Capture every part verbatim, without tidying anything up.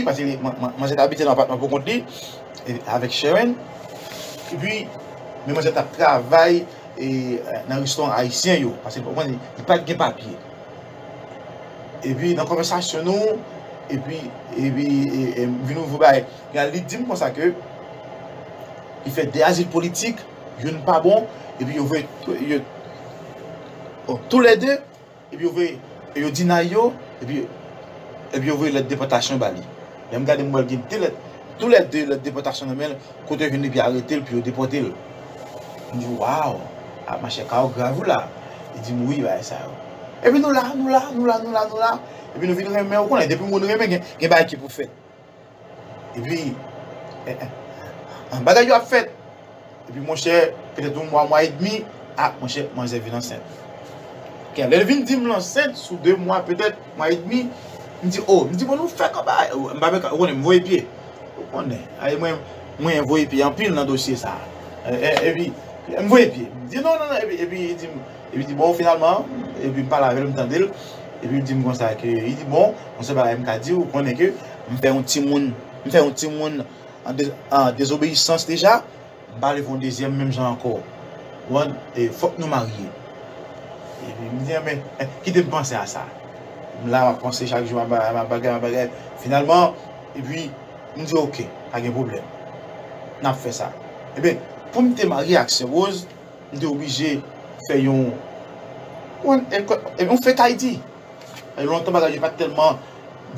Paske manzè t abite nan apatman pou kont li, avèk Sharon. Epi, men manzè t ap travay nan restoran ayisyen yo, paske li pa t gen papye. Epi, nan konvèsasyon nou, epi, epi, m vin ouvri bagay. Li di m konsa ke li fè de azil politik, youn pa bon, epi yo voye toulède, epi yo voye, yo deny yo, epi, epi yo voye lèt depòtasyon ba li. Lè m gade, m wè l gen de lèt, toulède lèt depòtasyon nan men l, kote yo jwenn li epi arete l, pou yo depòte l. M di, waw, a, machè, ka w grav wi la. Li di m, wi, bagay sa yo. Epi nou la, nou la, nou la, nou la, nou la. Epi nou vin renmen, ou konnen, depi moun renmen, gen, gen bagay ki pou fèt. Epi, eh, eh, bagay yo ap fèt. Epi, monchè, petèt yon mwa, mwa edmi, a, monchè, manzè vin ansent. Lè l vin di m l ansent, sou de mwa, petèt, mwa edmi, m di, o, m di, bon, nou fè kòman? M pa, ou konnen, m voye pye. Ou konnen, mwen, mwen voye pye anpil nan dosye sa. Epi, m voye pye. M di, non, non, non, epi, epi, li di m, epi di, bon, finalman, epi m pale avè l, m tande l, epi l di m konsa ke, li di, bon, yon sèl bagay m ka di w, ou konnen ke m fè yon timoun, m fè yon timoun an, de, an dezobeyisans deja, m pa vle fè yon dezyèm menm jan ankò. Ou konprann? E fòk nou marye. Epi m di, enben, kite m panse a sa. M la, m ap panse chak jou, m ap bagay, m ap bagay, m ap bagay. Finalman, epi, m di, oke, pa gen pwoblèm. N ap fè sa. Ebyen, pou m te marye ak Sè Rose, m te oblije fè yon, yon, yon fake I D. Lontan bagay yo pa t tèlman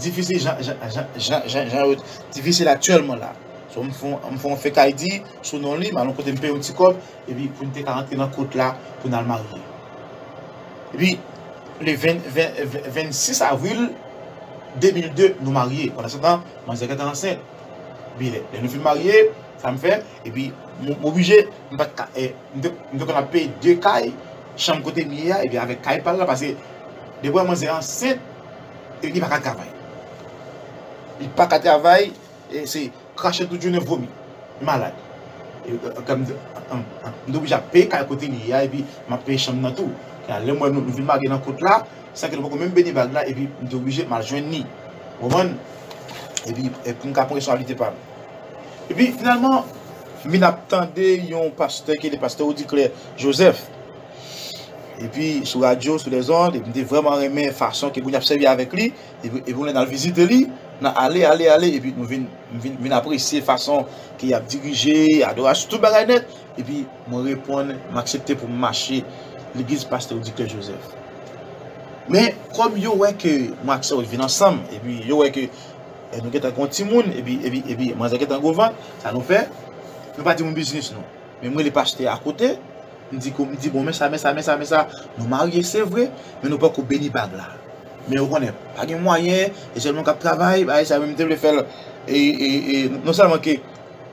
difisil jan, jan, jan, jan, jan, jan yo difisil aktyèlman la. So, m fè, m fè yon fake I D sou non li, m al yon kote m peye yon ti kòb, epi pou n te ka rantre nan kot la pou n al marye. Epi, le ven, ven, ven, vennsis avril de mil de, nou marye. Pandan se tan, manzè gentan ansent. Epi lè, lè nou fin marye, sa m fè, epi m, m oblije, m pa t ka, eh, m te, m te konn ap peye de kay, chanm kote m ye a, epi avèk kay pa l la, paske depi manzè ansent, epi li pa ka travay. Li pa ka travay, e se krache tout jounen, vomi. Li malad. E, e, m te, m, m, m te oblije ap peye kay kote li ye a, epi m ap peye chanm nan tou. Lè m wè nou, nou vin marye nan kot la, san ke nou poko menm beni bag la, epi m te oblije m al jwenn li. Ou konprann? Epi, e pou m ka pran responsablite pa m. Epi, finalman, m vin ap tande yon pastè ki rele pastè Audiclair Joseph. Epi, sou radyo, sou lèzond, epi m te vrèman renmen fason ke moun ap sèvi avèk li. Epi, epi yon lè n al vizite li, n al ale, ale, ale, epi nou vin, m vin, vin apresye fason ke y ap dirije, adorasyon, tout bagay nèt. Epi mwen reponn, m aksepte pou m mache legliz pastè Audiclair Joseph. Men, kòm yo wè ke mwen ak sè yo vin ansanm, epi yo wè ke, eh, nou gentan gen yon timoun, epi, epi, epi manzè gentan gwo vant, sa nou fè? Nou pa di moun biznis nou. Men mwen rele pastè a kote, m di, m di, bon, men sa, men sa, men sa, men sa, nou marye, se vre, men nou poko beni bag la. Men ou konnen, pa gen mwayen, e sèl moun k ap travay, bagay sa, men m te vle fè l, e, e, e, non sèlman ke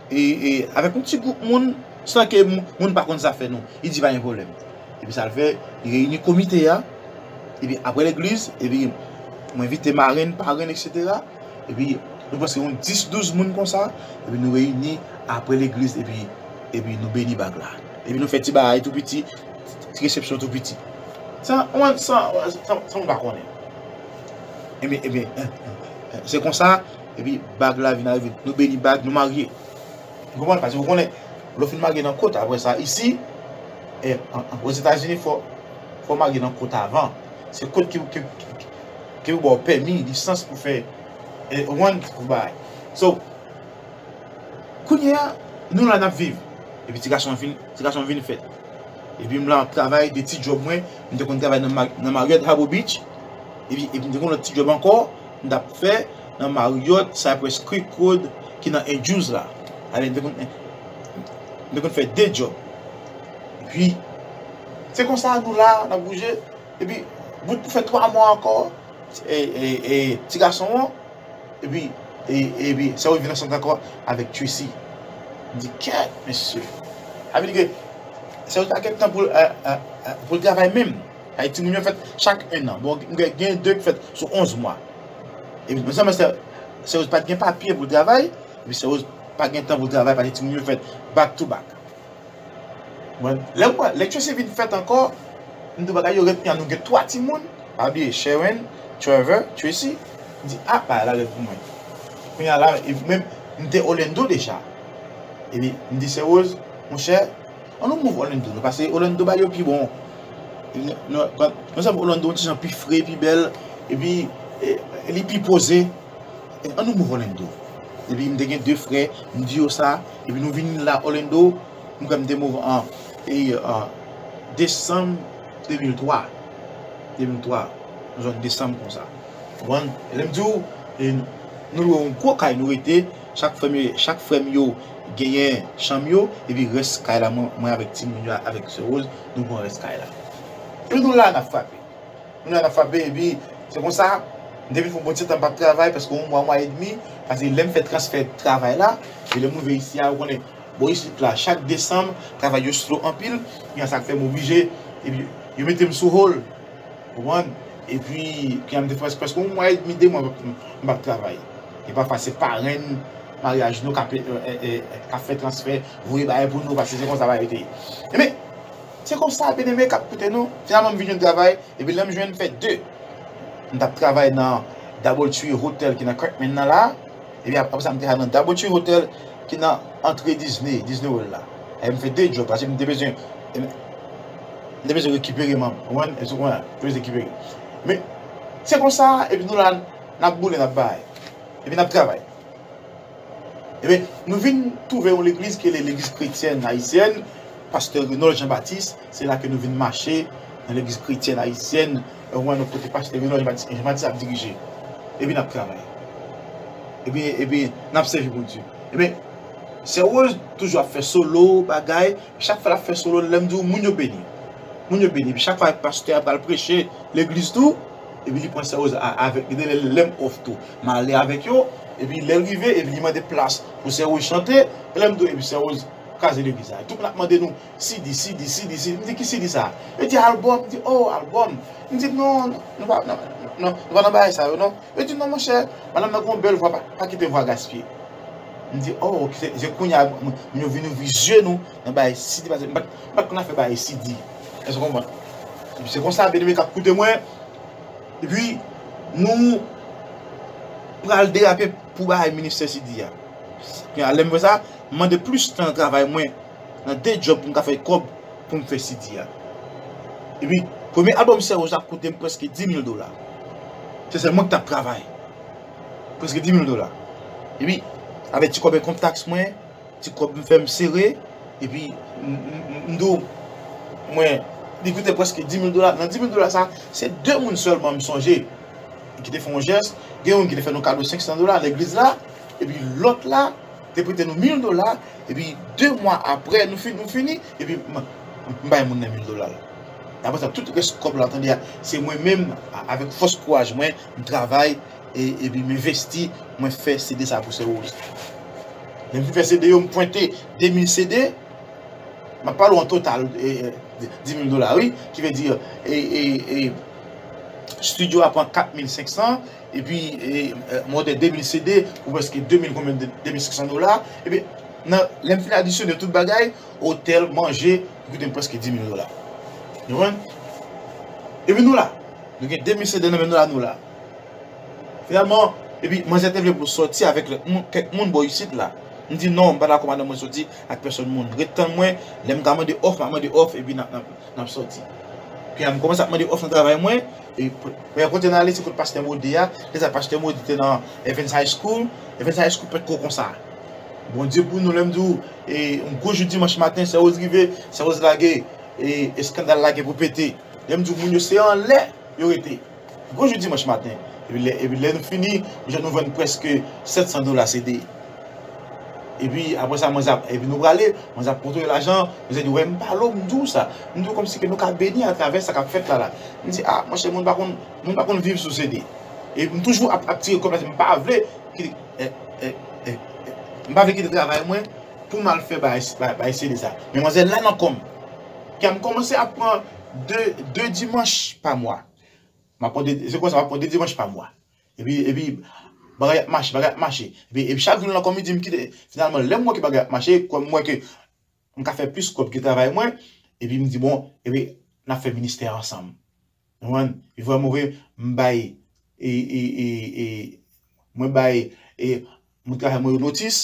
e, e, avèk yon ti gwoup moun, san ke moun, moun pa konn zafè nou. Li di pa gen pwoblèm. Epi sa l fè, li reyini komite a, epi apre legliz, epi mwen envite marenn, parenn, etsetera. Epi nou prèske yon dis, douz moun konsa, epi nou reyini apre legliz, epi, epi nou beni bag la. Epi nou fè ti bagay tou piti, ti resepsyon tou piti. San, san, san, san moun pa konnen. Epi, epi, se konsa, epi bag la vin arive. Nou beni bag, nou marye. Ou konprann? Paske ou konnen, lè w fin marye nan kot, apre sa, isi, e, an, an, Ozetazini, fò, fò w marye nan kot avan. Se kot ki, ki, ki, ki pou ba w pèmi, lisans pou fè, e, ou konprann, pou bay. So, kounye a, nou la n ap viv. Epi ti gason an vin, ti gason an vin fèt. Epi m la ap travay de ti djòb mwen, m te konn travay nan, Ma- nan Marriott Harbour Beach. Epi, epi m te konn lòt ti djòb ankò, m t ap fè nan Marriott Cypress Creek Road ki nan Andrews la. Ale, m te konn, m te konn fè de djòb. Epi, se konsa nou la, n ap bouje. Epi, bout pou fè twa mwa ankò, e, e, e, ti gason an, epi, e, epi, sa yo vin ansanm ankò avèk Tracy. M di, kèt, mesye. Sa vle di ke sa yo pa gen tan pou l, e, e, e, pou l travay menm. Ay, timoun yo fèt chak en an. Bon, gen, gen de ki fèt sou onz mwa. Epi, non sèlman sa, sa yo pa t gen papye pou l travay, epi sa yo pa gen tan pou l travay, paske timoun yo fèt back to back. Bon, lè m wè, lè Tracy vin fèt ankò, m di bagay yo rèd, nou gen twa timoun, pa bliye Sharon, Trevor, Tracy, m di, a, bagay la rèd pou mwen. Kounye a la, epi menm, m te Orlando deja. Epi, m di Sè Rose, monchè, an nou move Orlando, nou pase Orlando ba yo pi bon. Nou, nou, nou sanm Orlando, yon ti jan pi fre, pi bèl, epi e, li pi poze. E, an nou move Orlando. Epi, m te gen de frè, m di yo sa, epi nou vin la Orlando, m kwè m te move an, e, an desanm de mil twa. De mil twa, nan zòn desanm konsa. Konprann? E lè m di w, e, nou lwe yon gwo kay, nou rete, chak frè m yo, chak frè m yo genyen chanm yo, epi rès kay la, mwen, mwen avèk timoun yo, avèk Sè Rose, nou pran rès kay la. Epi nou la, n ap frape. Nou la, n ap frape, epi se konsa, m te vin fè yon bon ti tan m p ap travay, prèske yon mwa, mwa edmi, paske lè m fè transfè travay la, e lè m rive isi a, ou konnen, bò isit la, chak desanm, travay yo slow anpil, gen sa k fè m oblije, epi yo mete m sou hold. Konprann? Epi, kounya m te fè prèske yon mwa edmi, de mwa m p ap travay. E pafwa se parenn maryaj nou k ap, e, e, e, k ap fè transfè, voye bagay pou nou, paske se konsa bagay yo te ye. Ebyen, se konsa, byeneme k ap koute nou, finalman m vin jwenn travay, epi lè m jwenn m fè de. M t ap travay nan Double Tree Hotel ki nan Kirkman nan la, epi ap-, apre sa m te al nan Double Tree Hotel ki nan antre Disney, Disney World la. E m fè de djòb, paske m te bezwen, m te bezwen rekipere manm, ou konprann? E sou konprann, te bezwen rekipere. Men, se konsa, epi nou la, n ap boule, n ap bay. Epi n ap travay. Ebyen, nou vin twouve yon legliz ki rele Legliz Kretyèn Ayisyèn, pastè Renold Jean Baptiste, se la ke nou vin mache nan legliz kretyèn ayisyèn, ou konprann, kote pastè Renold Jean Baptiste, Jean Baptiste ap dirije. Epi n ap travay. Epi, epi n ap sèvi Bondye. Ebyen, Sè Rose toujou ap fè solo, bagay. Chak fwa l ap fè solo, lè m di w, moun yo beni. Moun yo beni. Epi chak fwa pastè a pral preche legliz tou, epi li pran Sè Rose a-, avèk li. Lè, lè m off tou, m ale avèk yo. Epi lè l rive, epi li mande plas pou Sè Rose chante. E lè m di w, epi Sè Rose kraze legliz la. Tout moun ap mande nou, C D, C D, C D, C D. M di, "Ki C D sa?" Yo di, "Albòm." M di, "Oh, albòm." M di, "Non, non, nou pa, non, non, nou pa nan bagay sa yo, non." Yo di, "Non, monchè, madanm nan gen yon bèl vwa, pa, pa kite vwa gaspiye." M di, "Oh, ok, se, se kounye a, moun yo vin ouvri zye nou nan bagay C D, paske m pa t, m pa t konn afè bagay C D." Èske w konprann? Epi se konsa, byeneme k ap koute mwen, epi nou pral derape pou bagay ministè C D a. Kounye a, lè m wè sa, m mande plis tan nan travay mwen, nan de djòb pou m ka fè kòb pou m fè C D a. Epi, premye albòm Sè Rose la koute m prèske di mil dola. Se sèl mwen ki t ap travay. Prèske di mil dola. Epi, avèk ti kòb enkonm taks mwen, ti kòb m fè m sere, epi m, m, m, m di w, mwen, li koute prèske di mil dola. Nan di mil dola sa, se de moun sèlman m sonje ki te fè yon jès. Gen youn ki te fè nou kado senk san dola, legliz la, epi lòt la, te prete nou mil dola, epi de mwa apre, nou fin-, nou fini, epi m, m bay moun nan mil dola l. Apre sa, tout rès kòb la, tande a, se mwen menm, a-, avèk fòs kouraj mwen, m travay, e, epi m envesti, mwen fè C D sa pou Sè Rose. Lè m fin fè C D yo, m pwente de mil C D, m ap pale w an total, e, e, di mil dola, wi, ki vle di, e, e, e, estidyo a pran kat mil senk san, epi, e, e, mwen te de mil C D pou prèske de mil konbyen, de, de mil senk san dola. Epi, nan, lè m fin adisyone tout bagay, otèl, manje, li koute m prèske di mil dola. Ou konprann? Epi nou la. Nou gen de mil C D nan men nou la, nou la. Finalman, epi manzè te vle pou sòti avèk lòt moun, kèk moun bò isit la. M di, "Non, m pa dakò madanm mwen sòti ak pèsòn moun. Ret tann mwen, lè m ka mande òf, m a mande òf, epi n ap, n ap, n ap sòti." Kounye a, m kòmanse ap mande òf nan travay mwen, e premye kote n ale, se kot pastè Mode a. Lè sa, pastè Mode te nan Evans High School. Evans High School potko konsa. Bondye pou nou, lè m di w, e yon gwo jou dimanch maten, Sè Rose rive, Sè Rose lage, e eskandal la gen pou pete. Lè m di w, moun yo se anlè yo rete. Gwo jou dimanch maten. Epi lè, epi lè nou fini, m jwenn nou vann prèske sèt san dola C D. Epi apre sa, manzè ap, epi nou prale, manzè ap kontwole lajan, manzè di, "Wè, m pale w, m di w sa. M di w kòmsi ke nou ka beni atravè sa k ap fèt la, la." M di, "A, monchè, moun pa konn, moun pa konn viv sou C D." E m toujou ap, ap tire kòb la, m pa vle ki, e, e, e, e, m pa vle kite travay mwen pou m al fè bay, bay, bay C D sa. Men manzè la nan kò m. Kè m kòmanse ap pran de, de dimanch pa mwa. M ap pran de, se konsa, m ap pran de dimanch pa mwa. Epi, epi, bagay ap mache, bagay ap mache. Epi, epi chak jou nan kò m, li di m kite, finalman, lè m wè ke bagay ap mache, kòm m wè ke m ka fè plis kòb ke travay mwen, epi m di, "Bon, epi, n ap fè ministè ansanm." Ou konprann? Epi vrèman vre, m bay, e, e, e, e, mwen bay, e, Moun ki ka fè mwen yo notis,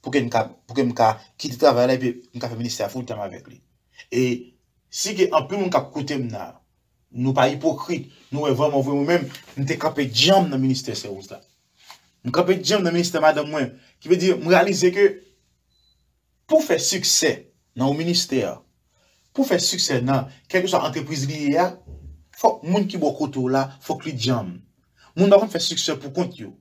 pou ke m ka, pou ke m ka kite travay la, epi m ka fè ministè a full time avèk li. E si gen anpil moun k ap koute m nan, nou pa ipokrit, nou wè vrèman vre mwen menm, m te kanpe djanm nan ministè Sè Rose la. M kanpe djanm nan ministè madanm mwen, ki vle di, m reyalize ke pou fè siksè nan yon ministè, pou fè siksè nan kèlkeswa antrepriz li ye a, fòk moun ki bò kote w la, fòk li djanm. Moun pa konn fè siksè pou kont yo.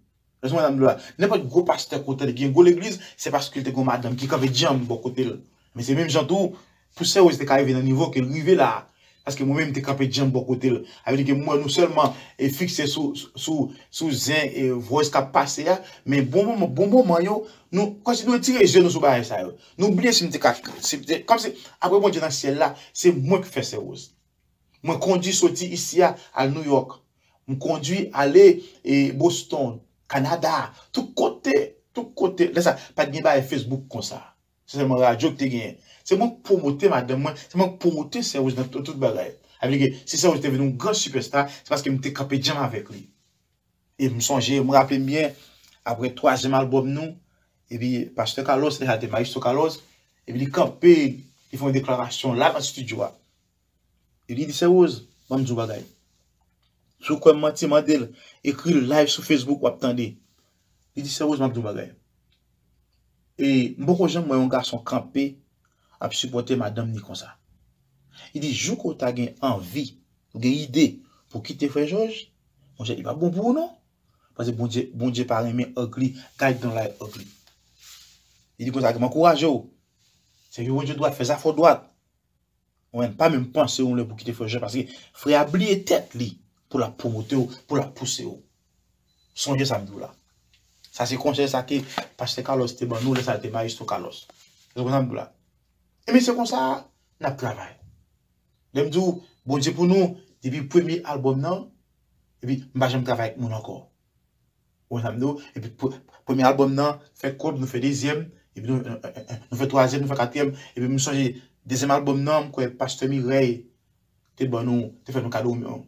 Èske w konprann sa m di w la? Nenpòt gwo pastè kote l gen gwo legliz, se paske l te gen yon madanm ki kanpe djanm bò kote l. Men se menm jan tou, pou Sè Rose te ka rive nan nivo ke l rive la a. Paske mwen menm m te kanpe djanm bò kote l. Sa vle di ke m wè nou sèlman e fikse sou, sou, sou zen e voice k ap pase a. Men bon moman, bon moman yo, nou, kòmsi nou retire je nou sou bagay sa yo. Nou bliye si m te ka, si m te, kòmsi, apre Bondye nan syèl la, se mwen ki fè Sè Rose. Mwen kondwi soti isi a, al New York. M kondwi ale e Boston, Kanada, tout kote, tout kote. Lè sa, pa t gen bagay Facebook konsa. Se sèlman radyo ki te genyen. Se mwen k pwomote madanm mwen, se mwen k pwomote Sè Rose nan tout, tout bagay. Sa vle di ke si Sè Rose te vin yon gran sipèsta, se paske m te kanpe djanm avèk li. E m sonje, m raple m byen, apre twazyèm albòm nou, epi pastè Carlos, lè sa te Maestro Carlos, epi li kanpe, li fè yon deklarasyon la nan estidyo a. Epi li di, Sè Rose, ban m di w bagay. Si w kwè m manti, mande l, ekri l live sou Facebook, w ap tande. Li di, Sè Rose, m ap di w bagay. E m poko janm wè yon gason kanpe ap sipòte madanm ni konsa. Li di, jou ke w ta gen anvi, ou gen ide pou kite frè Jòj, monchè, li pa bon pou ou non. Paske Bondye, Bondye pa renmen ugly, God don't like ugly. Li di konsa, m ankouraje w. Sèvi Bondye dwat, fè zafè w dwat. Ou menm, pa menm panse yon lè pou kite frè Jòj, paske frè a bliye tèt li pou l ap pwomote w, pou l ap pouse w. Sonje sa m di w la. Sa se konsèy sa ke pastè Carlos te ban nou, lè sa l te Maestro Carlos. Èske w konn sa m di w la? Ebyen, se konsa n ap travay. Lè m di w, Bondye pou nou, depi premye albòm nan, epi m pa janm travay ak moun ankò. Ou konn sa m di w? Epi pre-, premye albòm nan, fè kòb, nou fè dezyèm, epi nou, nou fè twazyèm, nou fè katriyèm, epi m sonje dezyèm albòm nan, m kwè pastè Mireille te ban nou, te fè nou kado yon,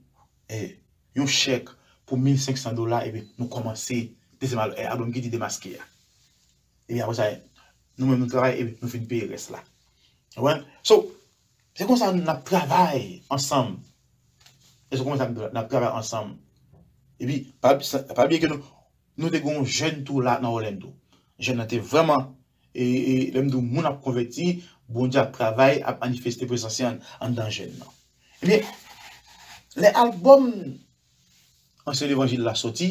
eh, yon chèk pou mil senk san dola, epi nou kòmanse dezyèm al-, eh, albòm ki di Demaske a. Epi apre sa, nou menm nou travay, epi nou fin peye rès la. Ou konprann? So, se konsa n ap travay ansanm. E se konsa n ap travay ansanm. Epi, pa, pa bliye ke nou, nou te gen yon jèn tou la nan Orlando. Jèn nan te vrèman, e, e, lè m di w moun ap konvèti, Bondye ap travay, ap manifeste prezans li an, anndan jèn nan. Ebyen, lè albòm Ansyen Levanjil la soti,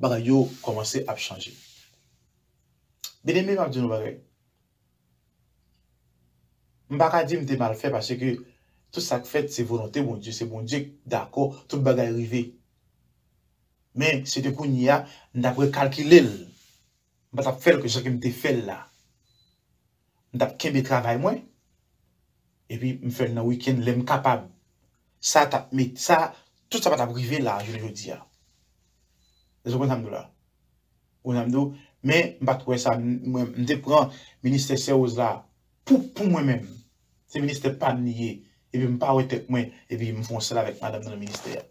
bagay yo kòmanse ap chanje. Byeneme, m ap di nou bagay. M pa ka di m te mal fè paske tout sa k fèt se volonte Bondye, se Bondye k dakò tout bagay rive. Men, si te kounye a, m t ap rekalkile l. M pa t ap fè l jan ke m te fè l la. M t ap kenbe travay mwen, epi m fè l nan wikenn lè m kapab. Sa t ap met, sa, tout sa pa t ap rive la, jounen jodi a. Èske w konn sa m di w la? Ou konn sa m di w? Men, m pa t wè sa, m, mwen, m te pran ministè Sè Rose la pou, pou mwen menm. Se ministè pa m li ye. Epi m pa wè tèt mwen, epi m fè yon sèl avèk madanm nan nan ministè a.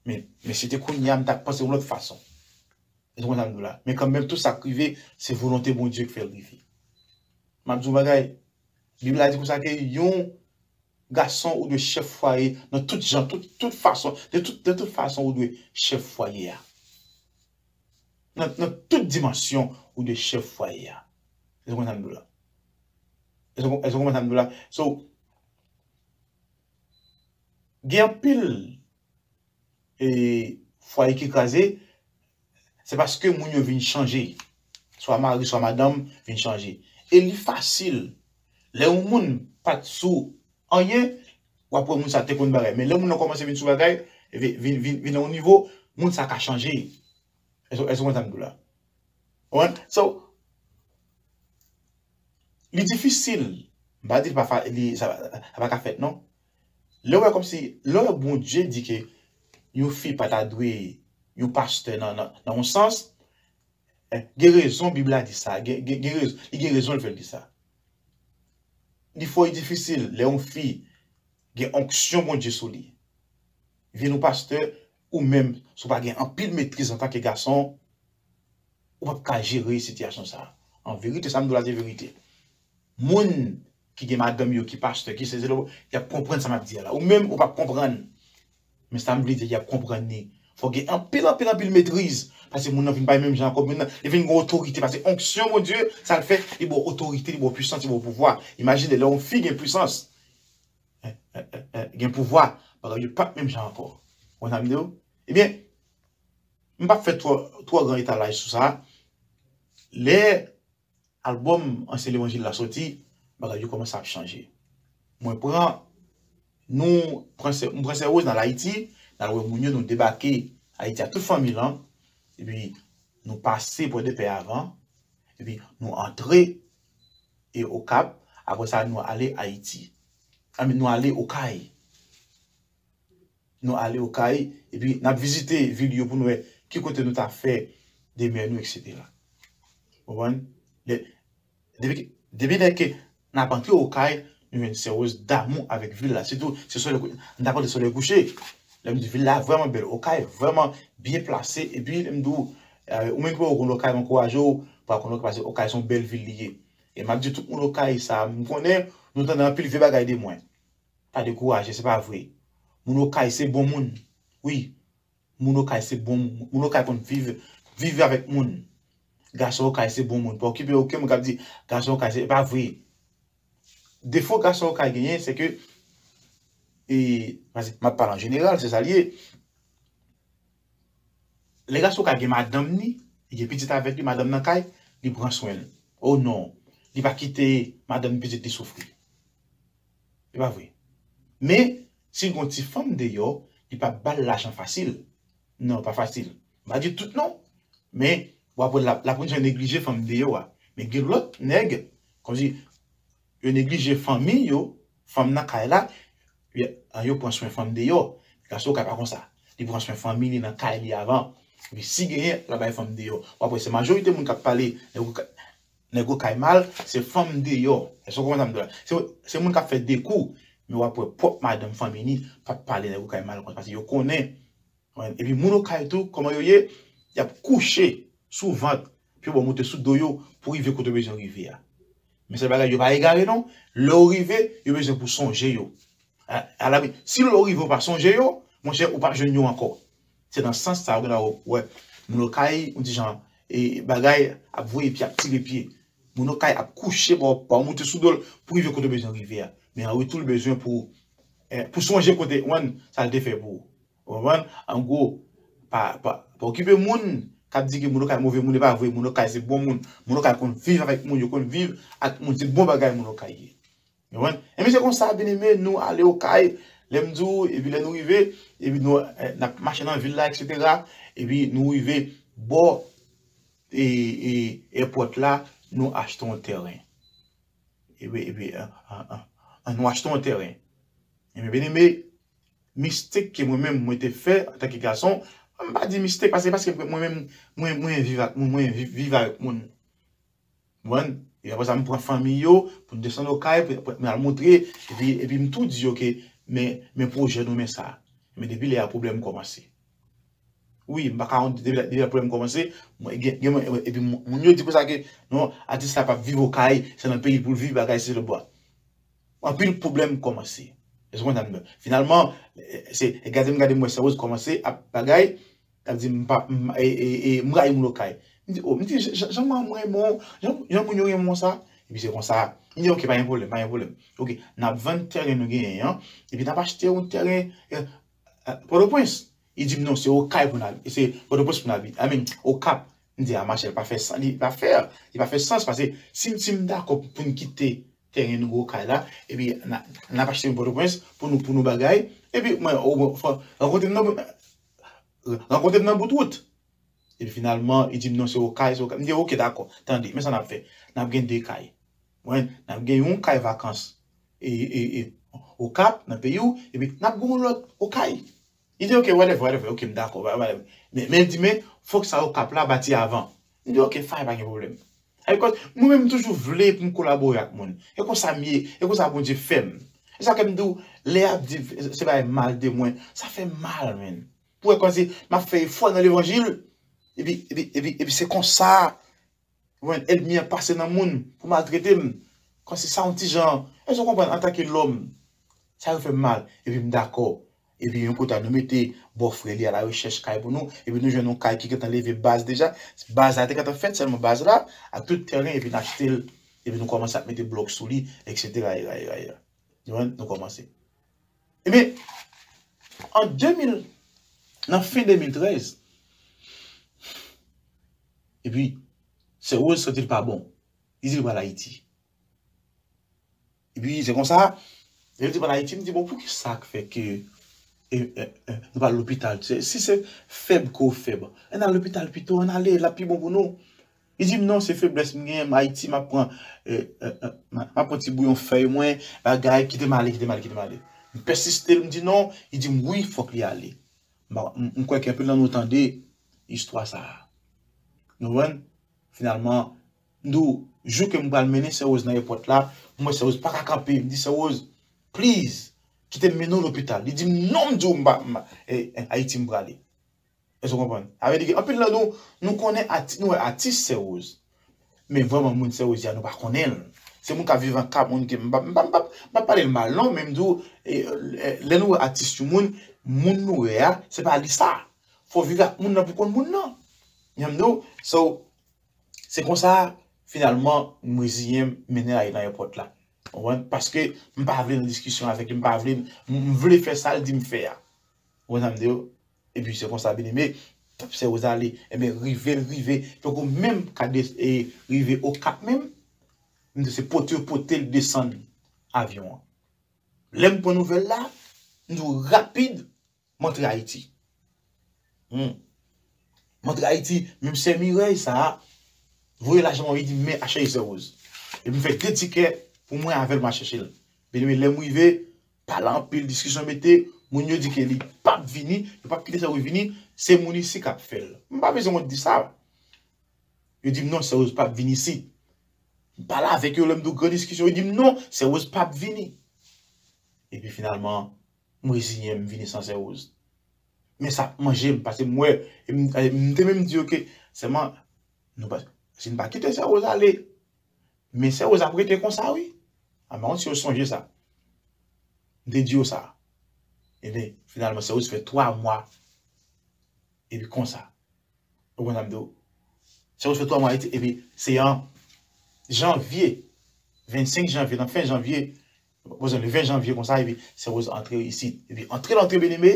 Men, men si te kounye a, m t ap panse yon lòt fason. Èske w konn sa m di w la? Men kanmenm, tout sa k rive, se volonte Bondye k fè l rive. M ap di w bagay, Bib la di konsa ke yon gason ou dwe chèf fwaye nan tout jan, tout, tout fason, de tout, de tout fason ou dwe chèf fwaye a. Nan, nan tout dimansyon ou dwe chèf fwaye a. Èske w konn sa m di w la? Èske w, èske w konn sa m di w la? So, gen anpil e, fwaye ki kraze, se paske moun yo vin chanje. Swa mari, swa madanm vin chanje. E li fasil. Lè yon moun pa t sou anyen, w ap wè moun sa te konn bagay. Men lè moun nan kòmanse vin sou bagay, vin, vin, vin, vin nan yon nivo, moun sa ka chanje. Èske, èske w konn sa m di w la? Ou konprann? So, li difisil. M pa di l pa fa-, li, sa, sa pa ka fèt, non. Lè w wè kòmsi, lè w wè Bondye di ke yon fi pa ta dwe yon pastè nan, nan, nan yon sans, eh, gen rezon Bib la di sa, gen, gen, gen rezon, li gen rezon l fè l di sa. Li fò difisil lè yon fi gen onksyon Bondye sou li. Vin yon pastè, ou menm, si w pa gen anpil metriz antanke gason, ou p ap ka jere sitiyasyon sa a. An verite, sa m di w la, se verite. Moun ki gen madanm yo, ki pastè, ki se, se, y ap konprann sa m ap di a la. Ou menm, ou p ap konprann. Men sa m vle di, y ap konprann li. Fò gen anpil, anpil, anpil metriz. Paske moun nan vin pa menm jan ankò. Moun nan, li vin gen otorite. Paske onksyon Bondye, sa l fè, li ba w otorite, li ba w pwisans, li ba w pouvwa. Imajine, lè yon fi gen pwisans, eh, eh, eh, eh, gen pouvwa, bagay yo p ap menm jan ankò. Ou konn sa m di w? Ebyen, m p ap fè twò, twò gran etalaj sou sa. Lè albòm Ansyen Levanjil la soti, bagay yo kòmanse ap chanje. Mwen pran, nou pran sè, m pran sè Rose, n al Ayiti, n al wè moun yo, nou debake Ayiti ak tout fanmi lan, epi nou pase Pòdepè avan, epi nou antre e Okap, apre sa nou ale Ayiti. I mean, nou ale Okay. Nou ale Okay, epi n ap vizite vil yo pou nou wè ki kote nou ta fè demè nou, etsetera. Ou konprann? Lè, depi, depi lè ke n ap antre Okay, nou jwenn sè Rose damou avèk vil la. Sitou, se solèy kou-, n ta konte solèy kouche. Lè m di vil la vrèman bèl, Okay vrèman byen plase, epi lè m di w, eh, ou menm ki poko konn Okay, m ankouraje w pou al konn Okay, paske Okay se yon bèl vil li ye. E m ap di tout moun Okay sa, m konnen nou tande anpil vye bagay de mwen. Pa dekouraje, se pa vre. Moun Okay se bon moun. Wi. Moun Okay se bon moun. Moun Okay konn viv, viv avèk moun. Gason Okay se bon moun. Pa okipe okenn moun k ap di gason Okay se, e pa vre. Defo gason Okay genyen, se ke, e, paske m ap pale an jeneral, se sa l ye. Lè gason Okay gen madanm ni, li gen pitit avèk li, madanm nan kay, li pran swen l. O non, li pa kite madanm pitit li soufri. E pa vre. Men, si l gon ti fanm deyò, li pa ba l lajan fasil. Non, pa fasil. M pa di tout non, men w ap wè l ap, l ap yon jan neglije fanm deyò a. Men gen lòt nèg, kòmsi yo neglije fanmi yo, fanm nan kay la, yo, yo pran swen fanm deyò. Gason Okay pa konsa. Li pran swen fanmi li nan kay li avan. Epi si genyen, l ap bay fanm deyò. W ap wè se majorite moun k ap pale, nèg Okay, nèg Okay mal, se fanm deyò. Èske w konprann sa m di w la? Se, se moun k ap fè de kou, men w ap wè pwòp madanm fanmi li p ap pale nèg Okay mal konsa, paske yo konnen. Epi moun Okay tou, kòman yo ye? Y ap kouche sou vant, pye bò moute sou do yo pou rive kote yo bezwen rive a. Men sèl bagay, yo pa egare non. Lè w rive, yo bezwen pou sonje yo. A, alabi, si lè w rive ou pa sonje yo, monchè, ou p ap jwenn yo ankò. Se nan sans sa a, ou gentan wè moun Okay, yon ti jan, e, bagay ap voye pye, ap tire pye. Moun Okay ap kouche, bò, bò moute sou do l pou rive kote yo bezwen rive a. Men an retou, l bezwen pou, eh, pou sonje kote, ou konprann, sa l te fè pou ou. Ou konprann? An gwo, pa, pa, pa okipe moun k ap di ke moun Okay move moun, e pa vre, moun Okay se bon moun. Moun Okay konn viv avèk moun, yo konn viv ak moun, se bon bagay moun Okay ye. Ou konprann? Ebyen, se konsa, byeneme, nou ale Okay, lè m di w, epi lè nou rive, epi nou, eh, n ap mache nan vil la, etsetera, epi nou rive bò, e, e, èpòt la, nou achte yon tèren. Epi, epi, an, an, an, an, nou achte yon tèren. Ebyen, byeneme, mistake ke mwen menm, mwen te fè antanke gason, m pa di mistake, paske, paske mwen menm, mwen, mwen viv ak moun, mwen viv, viv avèk moun. Ou konprann? E apre sa, m pran fanmi yo, pou n desann Okay, pou, pou, pou n al montre, epi, epi m tou di yo ke, men, men pwojè nou, men sa. Men depi lè a, pwoblèm kòmanse. Wi, m pa ka honte, depi lè, depi lè pwoblèm kòmanse, mwen, gen, gen, mwen, epi moun, moun yo di konsa ke, non, atis la p ap viv Okay, se nan peyi l pou l viv, bagay, se lòt bò. Anpil pwoblèm kòmanse. Èske w konprann sa m di w? Finalman, e, se, e gade m, gade m wè Sè Rose kòmanse ap bagay, ap di m pa, m, e, e, e, m rayi moun Okay. M di, o, m di, jan, jan mwen renmen w, jan, jan moun yo renmen w sa. Epi se konsa, m di, oke, pa gen pwoblèm, pa gen pwoblèm. Oke, n ap vann tèren nou genyen an, epi n ap achte yon tèren, e, e, Pòtoprens. Li di m, non, se Okay pou n al, se Pòtoprens pou n abite. I mean, Okap. M di, a, machè, li pa fè sans, li pa fè, li pa fè sans, paske si m, si m dakò pou n kite tèren nou Okay la, epi n a, n ap achte yon Pòtoprens pou nou, pou nou bagay, epi mwen, o, bon, fò, rankontre m nan, rankontre m nan bout wout. Epi finalman, li di m, non, se Okay, se Okay. M di, oke, dakò, tande, men sa n ap fè. N ap gen de kay. Mwen, n ap gen yon kay vakans, e, e, e, Okap, nan peyi w, epi n ap gen yon lòt Okay. Li di, oke, whatever, whatever, oke, m dakò, whatever. Men, men l di, men, fòk sa Okap la bati avan. M di, oke, fine, pa gen pwoblèm. Because mwen menm, m toujou vle pou m kolabore ak moun. E konsa m ye, e konsa Bondye fè m. E sa ke m di w, lè y ap di se bagay mal de mwen, sa fè m mal, man. Pou wè kòmsi m ap fè efò nan levanjil, Epi, epi, epi, epi se konsa, ou konprann, ènmi an pase nan moun pou maltrete m. Kòmsi sa yon ti jan, èske w konprann, antanke lòm, sa yo fè m mal. Epi m dakò. Epi yon kote a nou mete bòfrè li a la rechèch kay pou nou. Epi nou jwenn yon kay ki gentan leve baz deja. Baz la te gentan fèt, sèlman baz la, ak tout tèren, epi n achte l. Epi nou kòmanse ap mete blòk sou li, etsetera, era, era, era. Nou konprann? Nou kòmanse. Ebyen, an de mil, nan fen de mil trèz, epi, Sè Rose santi l pa bon. Li di l pral Ayiti. Epi, se konsa, lè l di l pral Ayiti, m di, bon, poukisa k fè ke e, e, e, nou pa al lopital? Se, si se fèb ke w fèb, ann al lopital pito, ann ale, l ap pi bon pou nou. Li di m, non, se feblès m genyen, m Ayiti, m ap pran, e, e, e, m ap pran ti bouyon fèy mwen, bagay, kite m ale, kite m ale, kite m ale. M pèsiste, m di non, li di m, wi, fòk li ale. M, m, m kwè ke anpil nan nou tande istwa sa a. Nou konprann? Finalman, m di w, jou ke m pral mennen Sè Rose nan èpòt la, m wè Sè Rose pa ka kanpe. M di, Sè Rose, please, kite m mennen w lopital. Li di m, non, m di w, m pa, m, e, e, Ayiti m prale. Èske w konprann? Sa vle di ke anpil nan nou, nou konnen ati-, nou wè atis Sè Rose. Men vrèman, moun Sè Rose a, nou pa konnen l. Se moun k ap viv an ka, moun ke m pa, m pa, m pa, m pa pale l mal, non, men m di w, e, e, lè nou wè atis yon moun, moun nou wè a, se pa li sa. Fò w viv ak moun nan pou w konn moun nan. Jan m di w, so, se konsa, finalman, m reziyen m, mennen l ale nan èpòt la. Ou konprann? Paske m pa vle nan diskisyon avèk li, m pa vle, m, m vle fè sa l di m fè a. Ou konprann sa m di w? Epi se konsa, byeneme, Sè Rose ale. Ebyen, rive l rive. Tankou menm ka de-, e, rive Okap menm, m di se pote yo pote l desann avyon an. Lè m pran nouvèl la, m di w rapid, m antre Ayiti. Hmm. M antre Ayiti, menm sè Mirèy sa a, voye lajan mwen, li di m, men al chèche Sè Rose. Epi m fè de tikè pou mwen avè l, m al chèche l. Byeneme, lè m rive, pale anpil, diskisyon mete, moun yo di ke li p ap vini, yo p ap kite Sè Rose vini, se moun isi k ap fè l. M pa bezwen wont di sa. Yo di m non, Sè Rose p ap vini isit. M pale avèk yo, lè m di w gran diskisyon, yo di m non, Sè Rose p ap vini. Epi finalman, m reziyen m, m vini san Sè Rose. Men sa ap manje m, paske m wè, e m, e m te menm di yo ke, sèlman, nou pa, si n pa kite Sè Rose ale, men Sè Rose ap rete konsa, wi. A, m pa konn si yo sonje sa. M te di yo sa. Ebyen, finalman, Sè Rose fè twa mwa. Epi konsa. Ou konn sa m di w? Sè Rose fè twa mwa Ayiti, epi se an janvye, vennsenk janvye, nan fen janvye, poze le ven janvye konsa, epi Sè Rose antre isit. Epi antre l antre, byeneme,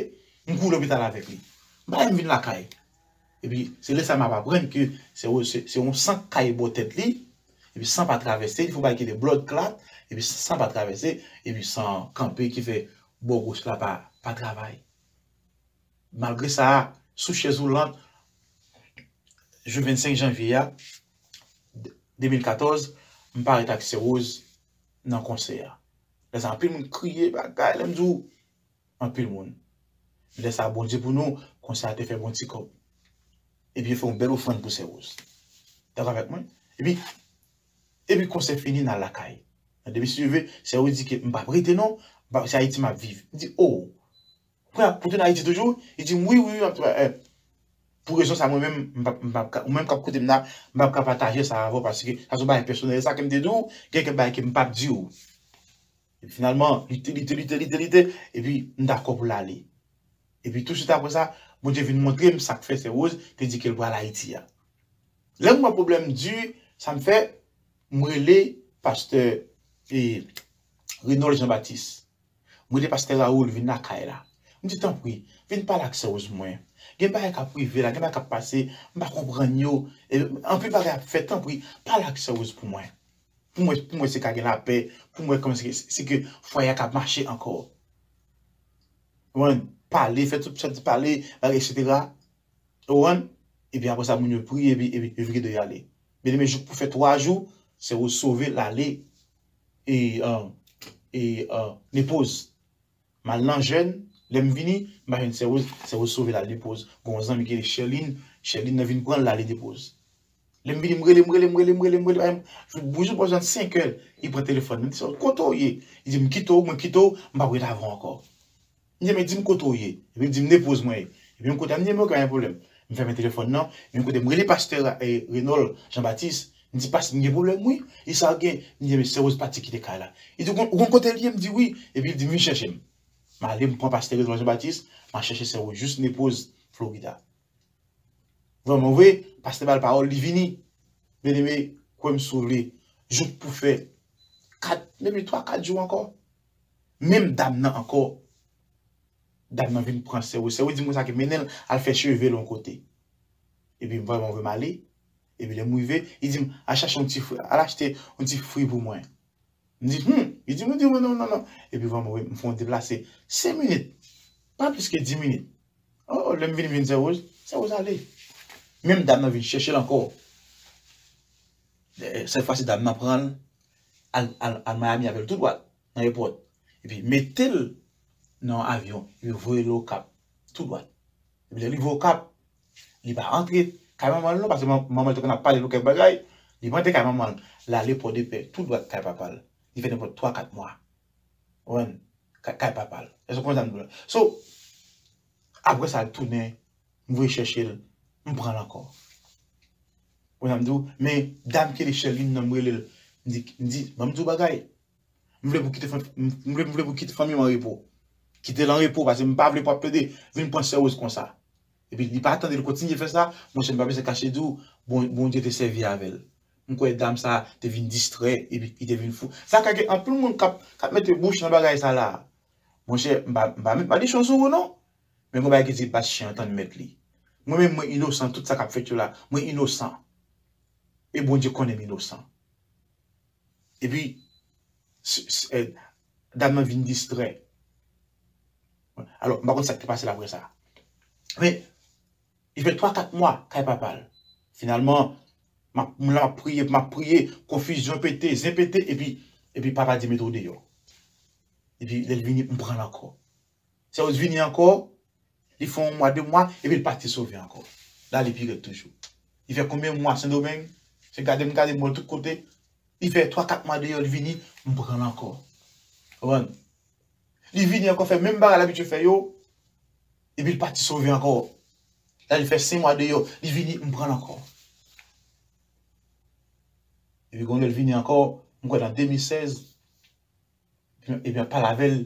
m kouri lopital avèk li. M pa janm vin lakay. Epi se lè sa m ap aprann ke Sè Rose se, se yon san k kaye bò tèt li, epi san pa travèse, li fè yon bagay ki rele bloodclaat, epi san pa travèse, epi san kanpe ki fè bò goch la pa, pa travay. Malgre sa, sou chèz woulant, jou vennsenk janvye a, de mil katòz, m parèt ak Sè Rose nan konsè a. Lè sa, anpil moun kriye, bagay, lè m di w, anpil moun. Lè sa, Bondye pou nou, konsè a te fè bon ti kòb. Epi, yo fè yon bèl ofrann pou Sè Rose. Dakò avèk mwen? Epi, epi konsè fini, n al lakay. Nan depi si Dye vle, Sè Rose di ke m p ap rete non, m p ap, se Ayiti m ap viv. M di, oh, Frè, pou tounen Ayiti toujou? Li di m, wi, wi, wi, m ap, eh, pou rezon sa, mwen menm, m p ap, m p ap ka, ou menm k ap koute m la, m p ap ka pataje sa avè w, paske sa se yon bagay pèsonèl. Sa ke m te di w, gen kèk bagay ke m p ap di w. Epi finalman, lite, lite, lite, lite, lite, epi m dakò pou l ale. Epi touswit apre sa, Bondye vin montre m sa k fè Sè Rose te di ke l pral Ayiti a. Lè m wè pwoblèm di, sa m fè, m rele pastè, e, Renold Jean Baptiste. M rele pastè Raoul vin lakay la. M di, tanpri, vin pale ak Sè Rose pou mwen. Gen bagay k ap rive la, gen bagay k ap pase, m pa konprann yo. E, anpil bagay ap fèt, tanpri, pale ak Sè Rose pou mwen. Pou mwen, pou mwen, se ka gen lapè, pou mwen, kòman se, se ke fwaye a ka mache ankò. Ou konprann? Pale, fè tout sa di pale, bagay, etsetera. Ou konprann? Epi apre sa, moun yo priye, epi, epi yo vire do yo ale. Byeneme, jouk pou fè twa jou, Sè Rose sove l ale, e, e, e, Nepoz. M al nan jèn, lè m vini, m pa jwenn Sè Rose, Sè Rose sove l al Nepoz. Gen yon zanmi ki rele Sherline, Sherline nan vin pran l, l ale Nepoz. Lè m vini, m rele, m rele, m rele, m rele, m rele, m rele, m, jou, jou pou jwenn senk è, li pran telefòn mwen, li di, kote w ye? Li di, m kite w, mwen kite w, m p ap ret avè w ankò. M di, men di m kote w ye. Epi l di m Nepoz mwen ye. Epi m kote a, m di, men oke, pa gen pwoblèm. M fèmen telefòn nan, men kote m rele pastè, eh, Renol Jean Baptiste, m di, "Pastè, m gen pwoblèm, wi." "Li sa gen?" M di, "Men sè Rose pati kite kay la." Li di, "Ou konn, ou konn kote l ye?" M di, "Wi." Epi l di m, "Vin chèche m." M ale, m pran pastè Renol Jean Baptiste, m al chèche sè Rose jis Naples, Florida. Vrèman vre, pastè ba l pawòl, li vini. Byeneme, kwè m si w vle, jouk pou fè kat, menm twa, kat jou ankò. Menm dam nan ankò, dam nan vin pran sè Rose. Sè Rose di m konsa ke mennen l al fè cheve l yon kote. Epi m vrèman vre m ale. Epi lè m rive, li di m, "Al chache yon ti fri, al achte yon ti fri pou mwen." M di, "Hmm." Li di, "M di, non, non, non." Epi vrèman vre, m fè yon deplase senk minit, pa plis ke dis minit. Oh, lè m vini, m jwenn sè Rose, sè Rose ale. Menm dam nan vin chèche l ankò. Eh, sèt fwa si dam nan pran l, al, al, al Miami avè l tou dwat, nan èpòt. Epi mete l nan yon avyon, epi voye l Okap, tou dwat. Epi lè li rive Okap, li pa antre kay manman l non, paske man-, manman l te konn ap pale l kèk bagay, li pa antre kay manman l, l ale Pòdepè, tou dwat kay papa l. Li fè nenpòt twa, kat mwa. Ou konprann? Kay, kay papa l. Èske w konprann sa m di w la? So, apre sa, l tounen, m voye chèche l, m pran l ankò. Ou konprann sa m di w? Men, dam ki rele Sherline nan, m rele l, m di, m di, "Ban m di w bagay. M vle pou kite fanm-, m vle, m vle pou kite fanmi m an repo. Kite l an repo, paske m pa vle pou ap plede vin pran sè Rose konsa." Epi li pa tande l kontinye fè sa, monchè, m pa bezwen kache di w, bon, Bondye te sèvi avè l. M kwè dam sa te vin distrè, epi li te vin fou. Sa ka gen anpil moun k ap, k ap mete bouch nan bagay sa la. Monchè, m pa, m pa, m pa di chon sou ou non. Men gon bagay ki di bat chen an tann mèt li. Mwen menm, mwen inosan tout sa k ap fèt yo la. Mwen inosan. E Bondye konnen m inosan. Epi, s-, s-, eh, dam nan vin distrè. Alò, m pa konn sa k te pase l apre sa. Men, li fè twa, kat mwa kay papa l. Finalman, m ap, m la, m ap priye, m ap priye, konfizyon pete, zen pete, epi, epi papa di mete w deyò. Epi lè l vini, m pran l ankò. Sè Rose vini ankò, li fè yon mwa, de mwa, epi l pati sove ankò. L ale pi rèd toujou. Li fè konbyen mwa Sendomeng? Se gade m, gade m, m wè l tout kote. Li fè twa, kat mwa deyò, li vini, m pran l ankò. Ou konprann? Li vini ankò fè menm bagay l abitye fè yo, epi l pati sove ankò. La li fè senk mwa deyò, li vini, m pran l ankò. Epi gon lè l vini ankò, m kwè nan de mil sèz, epi m ap pale avè l.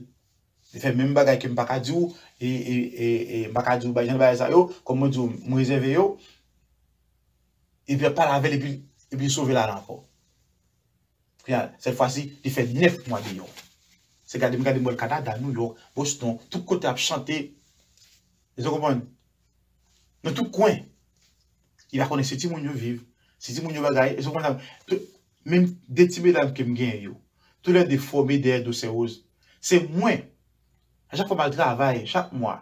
Li fè menm bagay ke m pa ka di w, e, e, e, e m pa ka di w bay jan bagay sa yo, kòm mwen di w, m rezève yo. Epi m ap pale avè l, epi, epi li sove l ale ankò. Kounye a, sèt fwa si, li fè nèf mwa deyò. Se gade m gade m wè l Kanada, New York, Boston, tout kote ap chante. Èske w konprann? Nan tout kwen. Li pa konnen si timoun yo viv, si timoun yo bagay. Èske w konprann sa? Tout, menm de ti medam ke m genyen yo, toulède fòme dèyè do sè Rose. Se mwen. A chak fwa m al travay, chak mwa,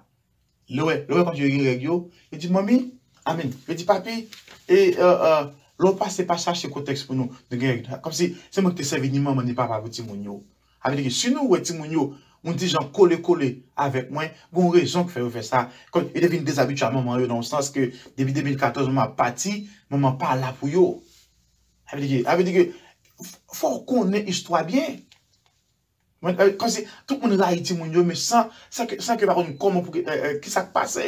lè w wè, lè w wè kòmsi yo gen règ yo, yo di, "Manmi, amen." Yo di, "Papi, e, e, e, lè w pase pa chache kotèks pou nou, nou gen règ." Kòmsi se mwen ki te sèvi ni manman ni papa pou timoun yo. Sa vle di ke si nou wè timoun yo, yon ti jan kole kole avèk mwen, gon rezon ki fè yo fè sa. Kòm yo te vin dezabitye a manman yo nan yon sans ke depi de mil katòz manman ap pati, manman pa la pou yo. Sa vle di ke, sa vle di ke f-, fò w konnen istwa byen. Mwen, eh, kòmsi tout moun rayi timoun yo, men san, san ke, san ke pa konn kòman pou ke, eh, eh, kisa k pase.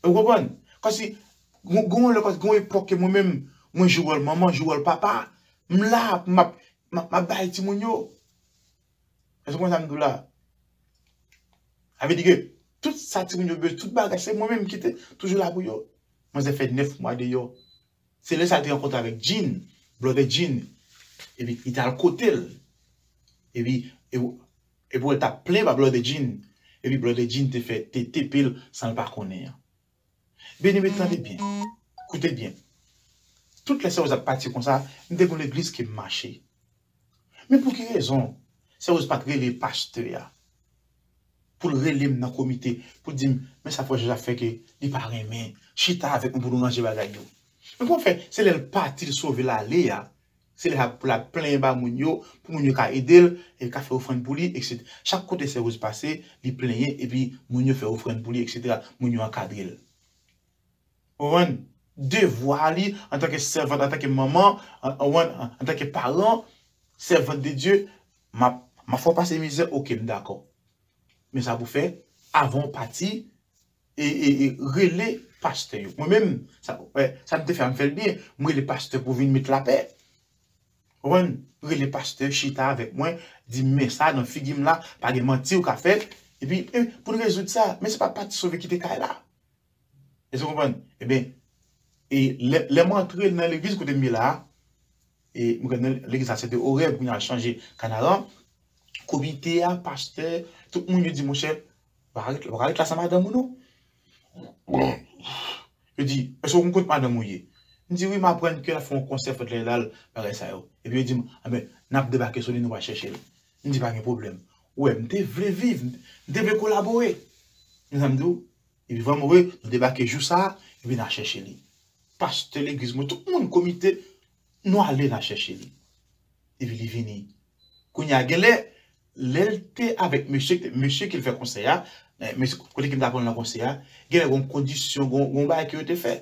Ou konprann? Kòmsi, gon, gon lè, kòmsi, gon epòk ke mwen menm, mwen jwe wòl manman, jwe wòl papa, m la, m ap, m ap, m ap bay timoun yo. Èske w konprann sa m di w la? Sa vle di ke tout sa timoun yo bezwen, tout bagay, se mwen menm ki te toujou la pou yo. Manzè fè nèf mwa deyò. Se lè sa l te rankontre avèk Jean, Brother Jean. Epi li t al kote l. Epi, e, epi w t ap plenyen ba Brother Jean. Epi Brother Jean te fè, te tepe l san l pa konnen an. Byeneme, tande byen. Koute byen. Tout lè sè Rose ap pati konsa, m te gon legliz ke m mache. Men pou ki rezon sè Rose pa t rele pastè a? Pou l rele m nan komite, pou l di m, "Men sa frè Jozèf ap fè ke li pa renmen. Chita avèk nou pou nou ranje bagay yo." Men kòman fè, se lè l pati, l sove l ale a, se lè sa pou l ap plenyen ba moun yo, pou moun yo ka ede l, e ka fè ofrann pou li, etsetera. Chak kote sè Rose pase, li plenyen, epi moun yo fè ofrann pou li, etsetera. Moun yo ankadre l. Ou konprann? Devwa li antanke sèvant, antanke manman, an, an, an, antanke paran, sèvant de Dye, m ap, m ap fè w pase mizè, oke, m dakò. Men sa pou fè, avan w pati, e, e, e, rele pastè yo. Mwen menm, sa, eh, sa m te fè a, m fè l byen. M rele pastè pou vin met lapè. Konprann? Rele pastè, chita avèk mwen, di m men sa nan figi m la, pa gen manti ou ka fè. Epi, eh, pou n rezoud sa, men se pa Pati Sove kite kay la. Èske w konprann? Ebyen, e lè, lè m antre nan legliz kote m ye la a, e m gen nan legliz la, se te Orèb, kounye a chanje Kanaran, komite a, pastè, tout moun yo di, monchè, pa ka ret, pa ka ret la san madanm ou non. Yo di, èske w konn kot madanm ou ye? M di, wi, m aprann ke l ap fè yon konsè Fòt Lèdal, bagay sa yo. Epi yo di m, anben, n ap debake sou li, nou va chèche l. M di, pa gen pwoblèm. Ou wè, m te vle viv, m te vle kolabore. Men sa m di w, epi vrèman vre, nou debake jou sa a, epi n al chèche li. Pastè legliz mwen, tout moun, komite, nou ale, n al chèche li. Epi li vini. Kounye a, genlè, lè l te avèk mesye, mesye ke l fè konsè a, eh, mesye kote ke m t aprann nan konsè a, genlè gon kondisyon, gon, gon bagay ke yo te fè.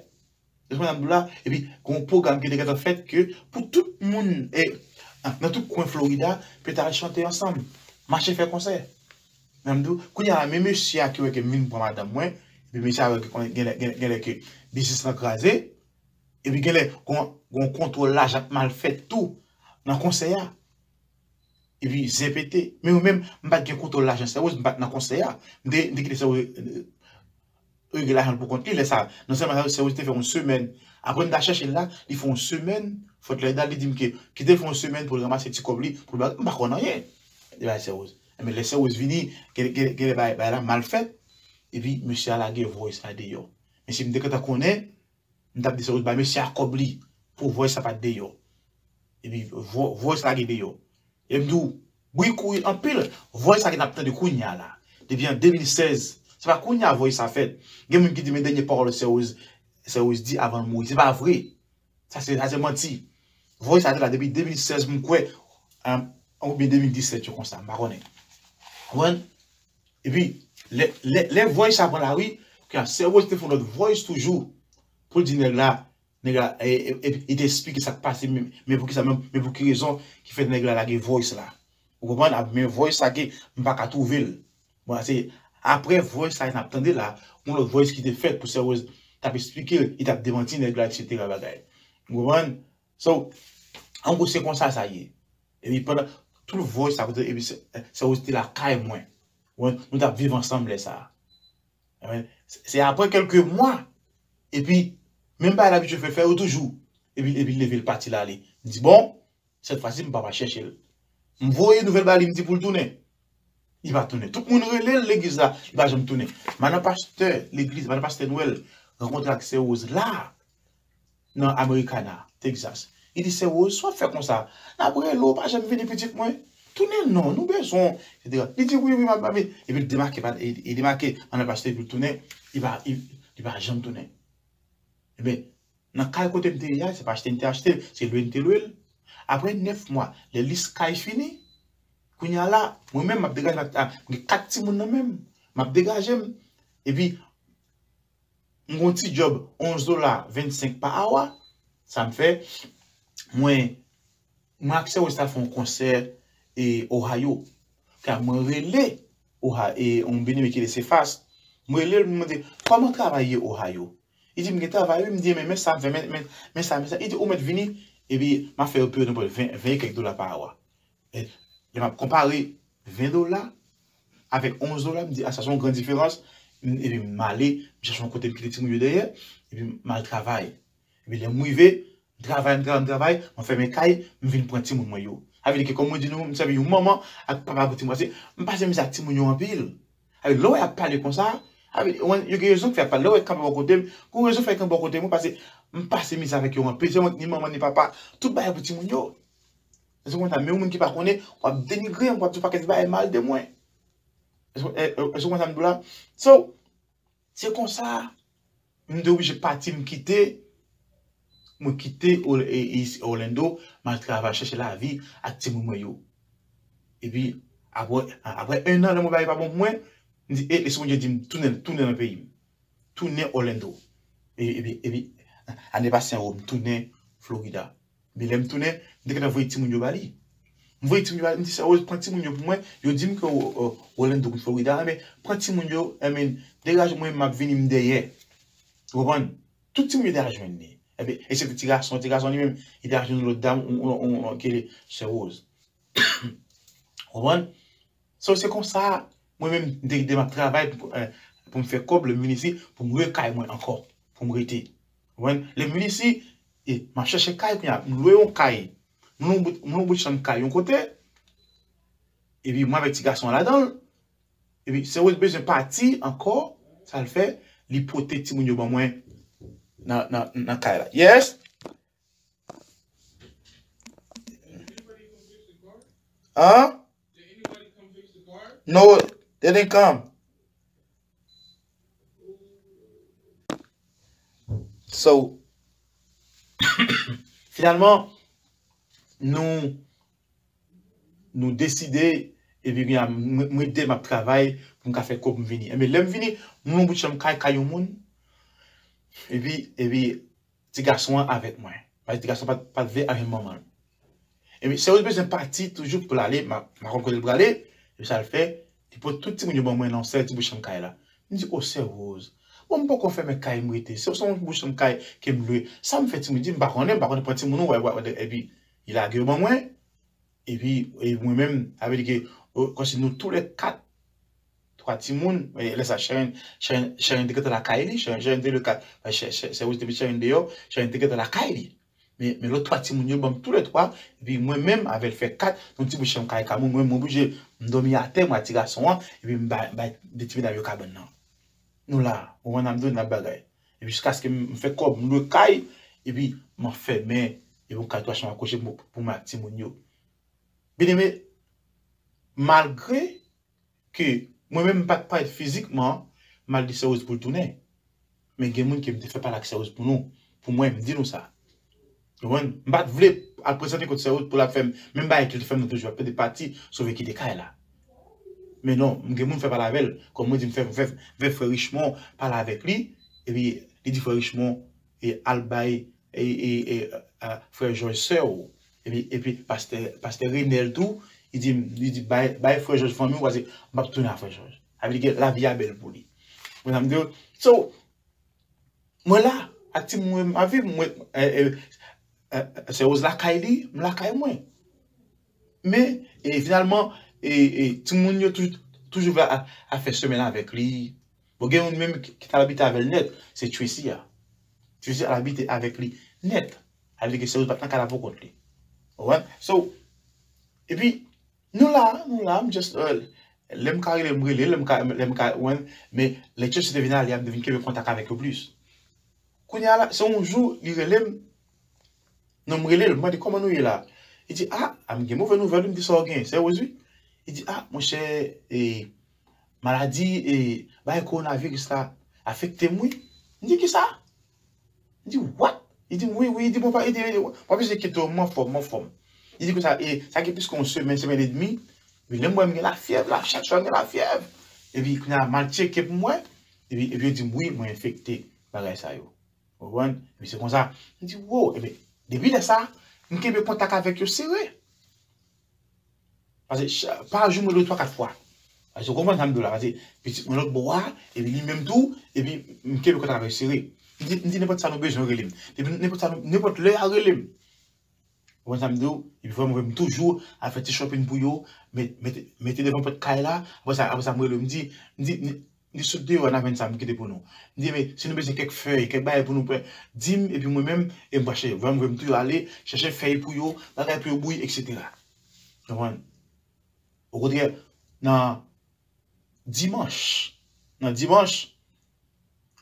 Èske w konprann sa m di w la? Epi, gon pwogram ki te gentan fèt ke pou tout moun, eh, nan tout kwen Florida, pe ta al chante ansanm, mache fè konsè. Men m di w, kounye a la, men mesye a ki wè ke m vin pran madanm mwen, epi mesye a wè ke konnen genlè, genlè, genlè ke biznis lan kraze, epi genlè gon, gon kontwòl lajan k mal fèt tou nan konsè a. Epi zen pete. Men mwen menm, m pa t gen kontwòl lajan Sè Woz, m pa t nan konsè a. M te, m te kite Sè Woz, eh, regle lajan l pou kont li lè sa a. Non sèlman sa, Sè Woz te fè yon semèn. Apre m ta chèche l la, li fè yon semèn, Fòt Lèdal, li di m ke kite l fè yon semèn pou l ranmase ti kòb li, pou l ba, m pa konn anyen de bagay Sè Woz. Men lè Sè Woz vini, gen, gen, gen bagay, bagay la mal fèt, epi mesye a lage voice la deyò. Men si m te gentan konnen, m t ap di Sè Woz bay mesye a kòb li pou voice la pa t deyò. Epi vo, voice lage deyò. E m di w, bri kouri anpil. Voice sa ke n ap tande kounye a la. Depi an de mil sèz. Se pa kounye a voice sa fèt. Gen moun ki di men dènye pawòl Sè Woz, Sè Woz di avan l mouri. Se pa vre. Sa se, sa se manti. Voice sa te la depi de mil sèz, m kwè, an, oubyen de mil disèt, yon konsa, m pa konnen. Konprann? Epi, lè, lè, lè voice sa pran lari, ke Sè Woz te fè yon lòt voice toujou, pou l di nèg la, nèg la, e, e, e, li te eksplike sa k pase, men, men pou ki sa, men, men pou ki rezon ki fè nèg la lage voice la. Ou konprann? Ap, men voice sa ke m pa ka twouve l. Bon, se apre voice sa n ap tande la, yon lòt voice ki te fèt pou Sè Woz t ap eksplike, li t ap demanti nèg la, etsetera bagay. Ou konprann? So, an gwo, se konsa sa ye. Epi pandan tout voice sa, epi Sè, Sè Woz te lakay mwen. Ou konprann? Nou t ap viv ansanm lè sa a. Amen. Se, se apre kèlke mwa, epi, menm bagay l abitye fè, fè yo toujou. Epi, epi l leve l pati l ale. M di, bon, sèt fwa si, m pa va chèche l. M voye nouvèl ba li, m di pou l tounen. Li pa tounen. Tout moun rele l legliz la, li pa janm tounen. Madan pastè legliz, madan pastè Nwèl, rankontre ak Sè Woz la, nan Americana, Texas. Li di, Sè Woz, sa w ap fè konsa? N ap rele w, w pa janm vini, pitit mwen. Tounen non, nou bezwen w, etsetera. Li di, wi, wi, m ap, m ap vini. Epi l demake, pa, li, li demake, ann pastè, epi l tounen, li pa, li, li pa janm tounen. Ebyen, nan kay kote m te ye a, se pa achte m te achte l, se lwe m te lwe l. Apre nèf mwa, lè lease kay fini, kounye a la, mwen menm, m ap degaje m, m gen kat timoun nan men m, m ap degaje m. Epi, m gon ti djòb onz dola vennsenk pa awa. Sa m fè, mwen, mwen ak Sè Woz ta fè yon konsè e Ohio. Kè mwen rele Ohio, e yon byeneme ki rele Sefas. Mwen rele l, mwen mande, kòman travay ye Ohio? Li di, m gen travay, wi. M di, men, men sa m fè, men, men, men sa, men sa. Li di, ou mèt vini, epi m ap fè yo peye w nenpòt ven, ven e kèk dola pa awa. E lè m ap konpare ven dola avèk onz dola, m di, a, sa se yon gran diferans. M, epi m ale, m chèche yon kote m kite timoun yo dèyè, epi m al travay. Epi lè m rive, m travay, m travay, m travay, mwen fèmen kay, m vin pran timoun mwen yo. Sa vle di ke, kòm mwen di nou, m sèvi yon manman ak papa pou timoun. Paske m pase mizè ak timoun yo anpil. Sa vle di, lè w wè y ap pale konsa, sa vle di, yo gen rezon k fè y ap pale. Lè w wè y kanpe bò kote m, gon rezon fè y kanpe bò kote m, paske m pase mizè avèk yo anpil. Se mwen ki ni manman, ni papa, tout bagay pou timoun yo. Èske w konprann sa? Men yon moun ki pa konnen, w ap denigre m, w ap di yon pakèt bagay mal de mwen. Èske, è, è, èske w konprann sa m di w la? So, se konsa, m te oblije pati, m kite, mwen kite Or-, e, e, Orlando, m al travay, chèche lavi ak timoun mwen yo. Epi, apre, apre en an, lè mwen bagay pa bon pou mwen, m di, e, Lespri Bondye di m, tounen, tounen nan peyi m. Tounen Orlando. E, epi, epi, ane pase an, m tounen Florida. Men lè m tounen, m te gentan voye timoun yo ba li. M voye timoun yo ba li, m di, Sè Woz, pran timoun yo pou mwen. Yo di m ke, o, o, Orlando, Florida, men pran timoun yo, I mean, degaje mwen, m ap vini, m dèyè. Ou konprann? Tout timoun yo te al jwenn li. Epi, eksepte ti gason, ti gason li menm, li te al jwenn lòt dam, yon, yon, yon, yon, ki rele Sè Rose. Ou konprann? So, se konsa, mwen menm, m te di m ap travay pou, eh, pou m fè kòb, lè m vin isi, pou m lwe kay mwen ankò, pou m rete. Ou konprann? Lè m vin isi, e, m ap chèche kay kounye a, m lwe yon kay. M lwe yon bout, m lwe yon bout chanm kay yon kote, epi mwen avèk ti gason an ladan l, epi Sè Rose bezwen pati ankò, sa l fè, li pote timoun yo ban mwen nan, nan, nan kay la. Yes? Huh? No, they didn't come. So, finalman, nou, nou deside, epi kounye a, mwen, mwen de m ap travay pou m ka fè kòb m vini. Enben, lè m vini, m lwe yon bout chanm kay, kay yon moun, epi, epi, ti gason an avèk mwen. Paske ti gason pa, pa t vle al jwenn manman l. Epi, Sè Rose bezwen pati toujou pou l ale, m pa konn kote l prale, epi sa l fè, li pote tout timoun yo ban mwen nan sèl ti bout chanm kay la. M di, o, Sè Rose, bon, m poko fèmen kay m rete, se, se yon bout chanm kay ke m lwe. Sa m fè timoun di, m pa konnen, m pa konnen pran timoun ou, wè, wè, wè, epi, li lage yo ban mwen, epi, e mwen menm, sa vle di ke, o, kòmsi nou toulèkat, twa timoun, e, lè sa, Sharon, Sharon, Sharon te gentan lakay li, Sharon, Sharon te le kat, Sè, Sè, Sè Rose te met Sharon deyò, Sharon te gentan lakay li. Men, men lòt twa timoun yo ban m toulètwa, epi mwen menm avè l fè kat, nan ti bout chanm kay ka moun, mwen, mwen oblije, m dòmi atè, mwen ak ti gason an, epi m bay, bay de ti medam yo kabann nan. Nou la, ou konprann sa m di w, n ap bagay. Epi jiskaske m, m fè kòb, m lwe kay, epi m ap fèmen, epi yon kay twa chanm akwoche pou, pou mwen ak timoun yo. Byeneme, malgre ke mwen menm m pa t parèt fizikman, m al di Sè Rose pou l tounen. Men gen moun ke m te fè pale ak Sè Rose pou nou, pou mwen, m di nou sa. Ou konprann? M pa t vle al prezante kont Sè Rose pou l ap fè m, menm bagay ke l te fè m nan toujou, ap pede pati, sove kite kay la. Men non, m gen moun fè pale avè l, kòm mwen di m fè, m fè, m fè frè Richemond pale avèk li, epi li di frè Richemond, e al bay e, e, e, a, frè Jòj sè w. Epi, epi pastè, pastè Renel tou, li di, li di, bay, bay frè Jòj fanmi w, paske m p ap tounen a frè Jòj. Sa vle di ke lavi a bèl pou li. Ou konprann sa m di w? So, mwen la, ak timoun mwen, m ap viv, mwen, e, e, e, e, Sè Rose lakay li, m lakay mwen. Men, e, finalman, e, e, timoun yo toujou, toujou vle a, a fè semèn avèk li. Bon, gen youn menm ki, ki t al abite avè l nèt, se Tracy a. Tracy al abite avèk li nèt. Sa vle di ke Sè Rose pa t nan kay la pou kont li. Ou konprann? So, epi, nou la, nou la, m just, euh, lè m ka rele, m rele, lè m ka, lè m ka, ou konprann? Men, lè Tracy te vin ale a, m te vin kenbe kontak avèk yo plis. Kounye a la, se yon jou, li rele m, non, m rele l, m mande, kòman nou ye la? Li di, a, a, m gen move nouvèl, wi, m di, sa w gen, Sè Rose, wi. Li di, a, monchè, e, maladi, e, bagay kowonaviris la afekte m, wi. M di, kisa? Li di, what? Li di, wi, wi, li di, bon, pa, li di, w ap ese kite w, m anfòm, m anfòm. Li di konsa, e, sa gen plis ke yon semèn, semèn edmi, epi lè m wè m gen lafyèv la, chak jou m gen lafyèv. Epi, kounye a, m al tcheke pou m wè, epi, epi yo di m, wi, mwen enfekte, bagay sa yo. Ou konprann? Epi se konsa, m di, wow, ebyen, depi lè sa, m kenbe kontak avèk yo sere. Paske cha-, pa jou, mwen rele twa, kat fwa. Paske ou konprann sa m di w la, paske pitit mwen lòt bò a, epi li menm tou, epi m kenbe kontak avèk sere. M di, m di, nenpòt sa nou bezwen, rele m. Depi nenpòt sa nou, nenpòt lè a, rele m. Ou konprann sa m di w? Epi frè mwen, m toujou ap fè ti shopping pou yo, met-, mete, mete devan pòt kay la. Apre sa, apre sa, m rele yo, m di, m di, m di, m di, sot deyò a, n a jwenn sa m kite pou nou. M di, men, si nou bezwen kèk fèy, kèk bagay pou nou pran, di m, epi mwen menm, e m pral chèche. Vrèman, vrèman, m toujou ale, chèche fèy pou yo, bagay pou yo bouyi, etsetera. Konprann? Okontrè, nan dimanch, nan dimanch,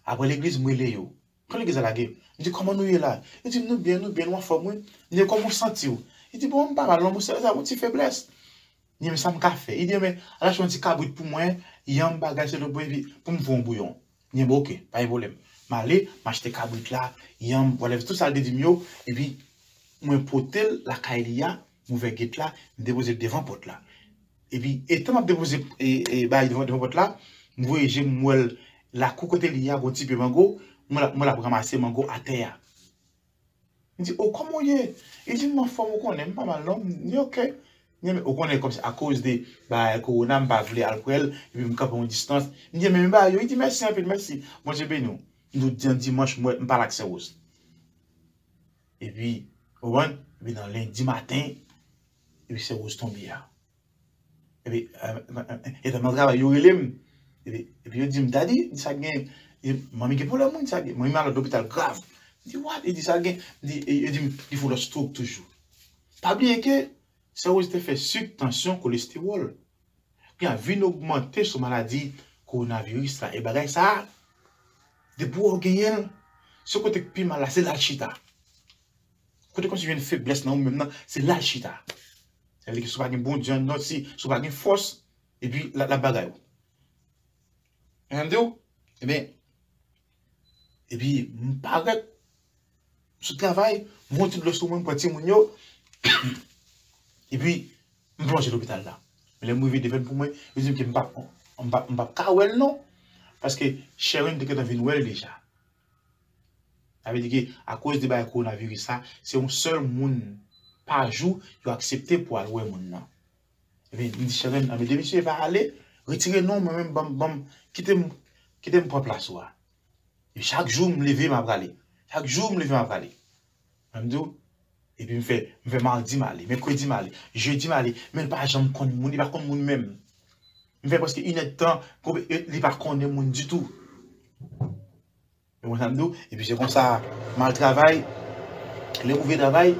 apre legliz, m rele yo. Kan legliz la lage, m di, kòman nou ye la? Yo di m, nou byen, nou byen, nou anfòm, wi. M di, kòman w santi w? Li di, bon, m pa mal, non, monchè, sa yon ti feblès. M di, men sa m ka fè? Li di, men, al achte yon ti kabrit pou mwen, yanm, bagay, se pou, epi pou m fè yon bouyon. M di, bon, oke, pa gen pwoblèm. M ale, m achte kabrit la, yanm, whatever, tout sa l te di m yo, epi mwen pote l lakay li a, m ouvè gate la, m depoze l devan pòt la. Epi, etan m ap depoze, e, e, bagay devan, devan pòt la, m voye je m, m wè l lakou kote li a, gon ti pye mango, m wè l ap, m wè l ap ranmase mango atè a. M di, o, kòman w ye? Li di, m anfòm, ou konnen, m pa mal, non. M di, oke. M di, men, ou konnen, kòmsi akoz de bagay kowona, m pa vle al prè l, epi m kanpe yon distans. M di, men, men bagay yo, li di, mèsi anpil, mèsi. Bondye beni w. M di w, di an dimanch, m wè, m pale ak Sè Woz. Epi, ou konprann? Epi nan lendi maten, epi Sè Woz tonbe a. Epi, e, e, e, etan m nan travay, yo rele m. Epi, epi yo di m, "Daddy," di sa gen, e, manmi gen pwoblèm, wi, di sa gen, manmi malad lopital grav. M di, "What?" E di sa gen, di, e, yo di m, li fè yon lòt stroke toujou. Pa bliye ke Sè Woz te fè sik, tansyon, kolestewòl. Kounye a vin ogmante sou maladi kowonaviris la. E bagay sa a, depi w genyen l, se kote k pi mal la, se la l chita. Kote kòmsi jwenn feblès nan ou menm nan, se la l chita. Sa vle di ke si w pa gen Bondye anndan, si, si w pa gen fòs, epi l ap, l ap bagay ou. Sa m di w? Ebyen, epi m parèt sou travay, m pran ti dlo sou mwen, m pran timoun yo, epi m plonje lopital la. Men lè m rive devan pou mwen, yo di m ke m p ap, m p ap, m p ap ka wè l non, paske Sharon te gentan vin wè l deja. Sa vle di ke akoz de bagay kowonaviris la, se yon sèl moun pa jou yo aksepte pou al wè moun nan. Epi m di Sharon, "Anben, demisye, pa ale, retire non, mwen menm, ban m, ban m, kite m, kite m pran plas ou a." E chak jou m leve, m ap prale. Chak jou m leve, m ap prale. Mwen m di w, epi m fè, m fè madi m ale, mèkredi m ale, jedi m ale, men l pa janm konn moun, li pa konn moun menm. M fè prèske inèdtan, konbe-, e, li pa konnen moun ditou. Ou konprann sa m di w? Epi se konsa, m al travay, lè m rive travay,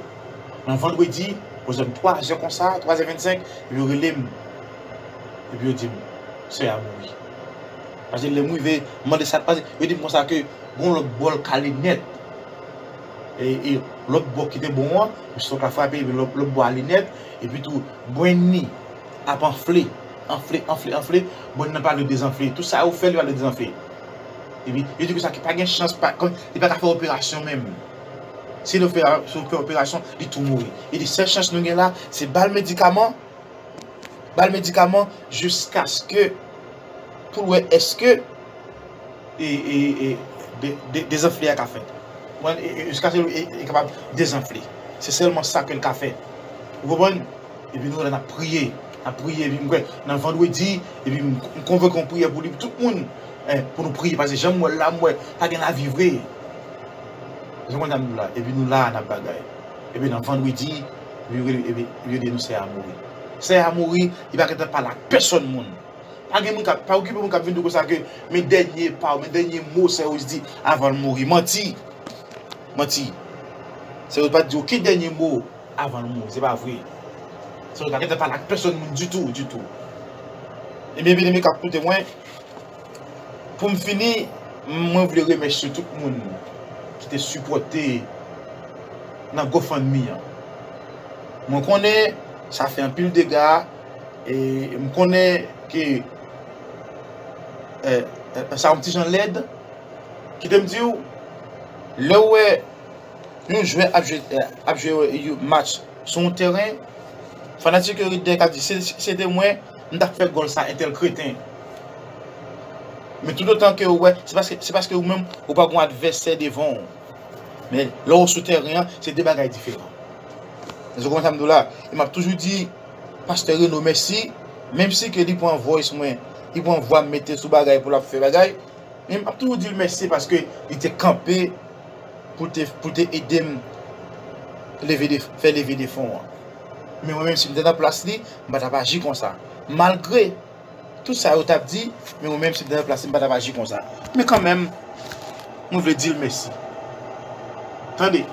nan vandredi, bò zòn twa zè konsa, twa zè vennsenk, epi yo rele m. Epi yo di m, "Sè a mouri." Paske lè m rive, m mande sa k pase, yo di m konsa ke gon lòt bò l kale nèt. E, e lòt bò ki te bon an, stroke la frape, epi lòt, lòt bò ale nèt, epi tou, brenn li ap anfle, anfle, anfle, anfle, brenn nan pa vle dezanfle. Tout sa yo fè, li pa vle dezanfle. Epi, yo di konsa ke pa gen chans, pa, kon, li pa ka fè operasyon menm. Si nou fè, si nou fè operasyon, li tou mouri. Yo di, sèl chans nou gen la, se ba l medikaman, ba l medikaman jiskaske pou l wè èske e, e, e, de, de, dezanfle a ka fèt. Mwen, e, e, jiskaske e, e kapab dezanfle. Se sèlman sa ke l ka fè. Ou konprann? Epi nou la n ap priye, n ap priye, epi m kwè nan vandredi, epi m, m konvoke yon priyè pou li, pou tout moun, eh, pou nou priye, paske jan m wè l la, m wè pa gen lavi vre. Ou konprann sa m di w la? Epi nou la, n ap bagay. Epi nan vandredi, epi, epi, epi yo di nou sè a mouri. Sè a mouri, li pa gentan pale ak pèsòn moun. Pa gen moun k ap, pa okipe moun k ap vin di w konsa ke, men dènye pa w, men dènye mo Sè Woz di avan l mouri. Manti. Manti. Sè Woz pa t di okenn dènye mo avan l mouri. Se pa vre. Sè Woz pa gentan pale ak pèsòn moun ditou, ditou. Ebyen, byeneme k ap koute mwen, pou m fini, mwen vle remèsye tout moun ki te sipòte nan GoFundMe an. Mwen konnen sa fè anpil dega, e m konnen ke, e, e, sa yon ti jan lèd. Kite m di w, lè w wè yon jwè ap jwe, e, ap jwe yon match sou yon teren, fanatik yo ret dèyè k ap di, "Se, se te mwen, m t ap fè gòl sa entèl kreten." Men toutotan ke w wè, se paske, se paske ou menm, ou pa gon advèsè devan w. Men lè w sou teren an, se de bagay diferan. Èske w konprann sa m di w la? E m ap toujou di Pastè Reno mèsi, menm si ke li pran voice mwen, li pran vwa m mete sou bagay pou l ap fè bagay, men m ap toujou di l mèsi paske li te kanpe pou l te, pou l te ede m leve de, fè leve de fon an. Men mwen menm si m te nan plas li, m pa t ap aji konsa. Malgre tout sa yo t ap di, men mwen menm si m te nan plas li, m pa t ap aji konsa. Men kanmenm, mwen vle di l mèsi. Tande,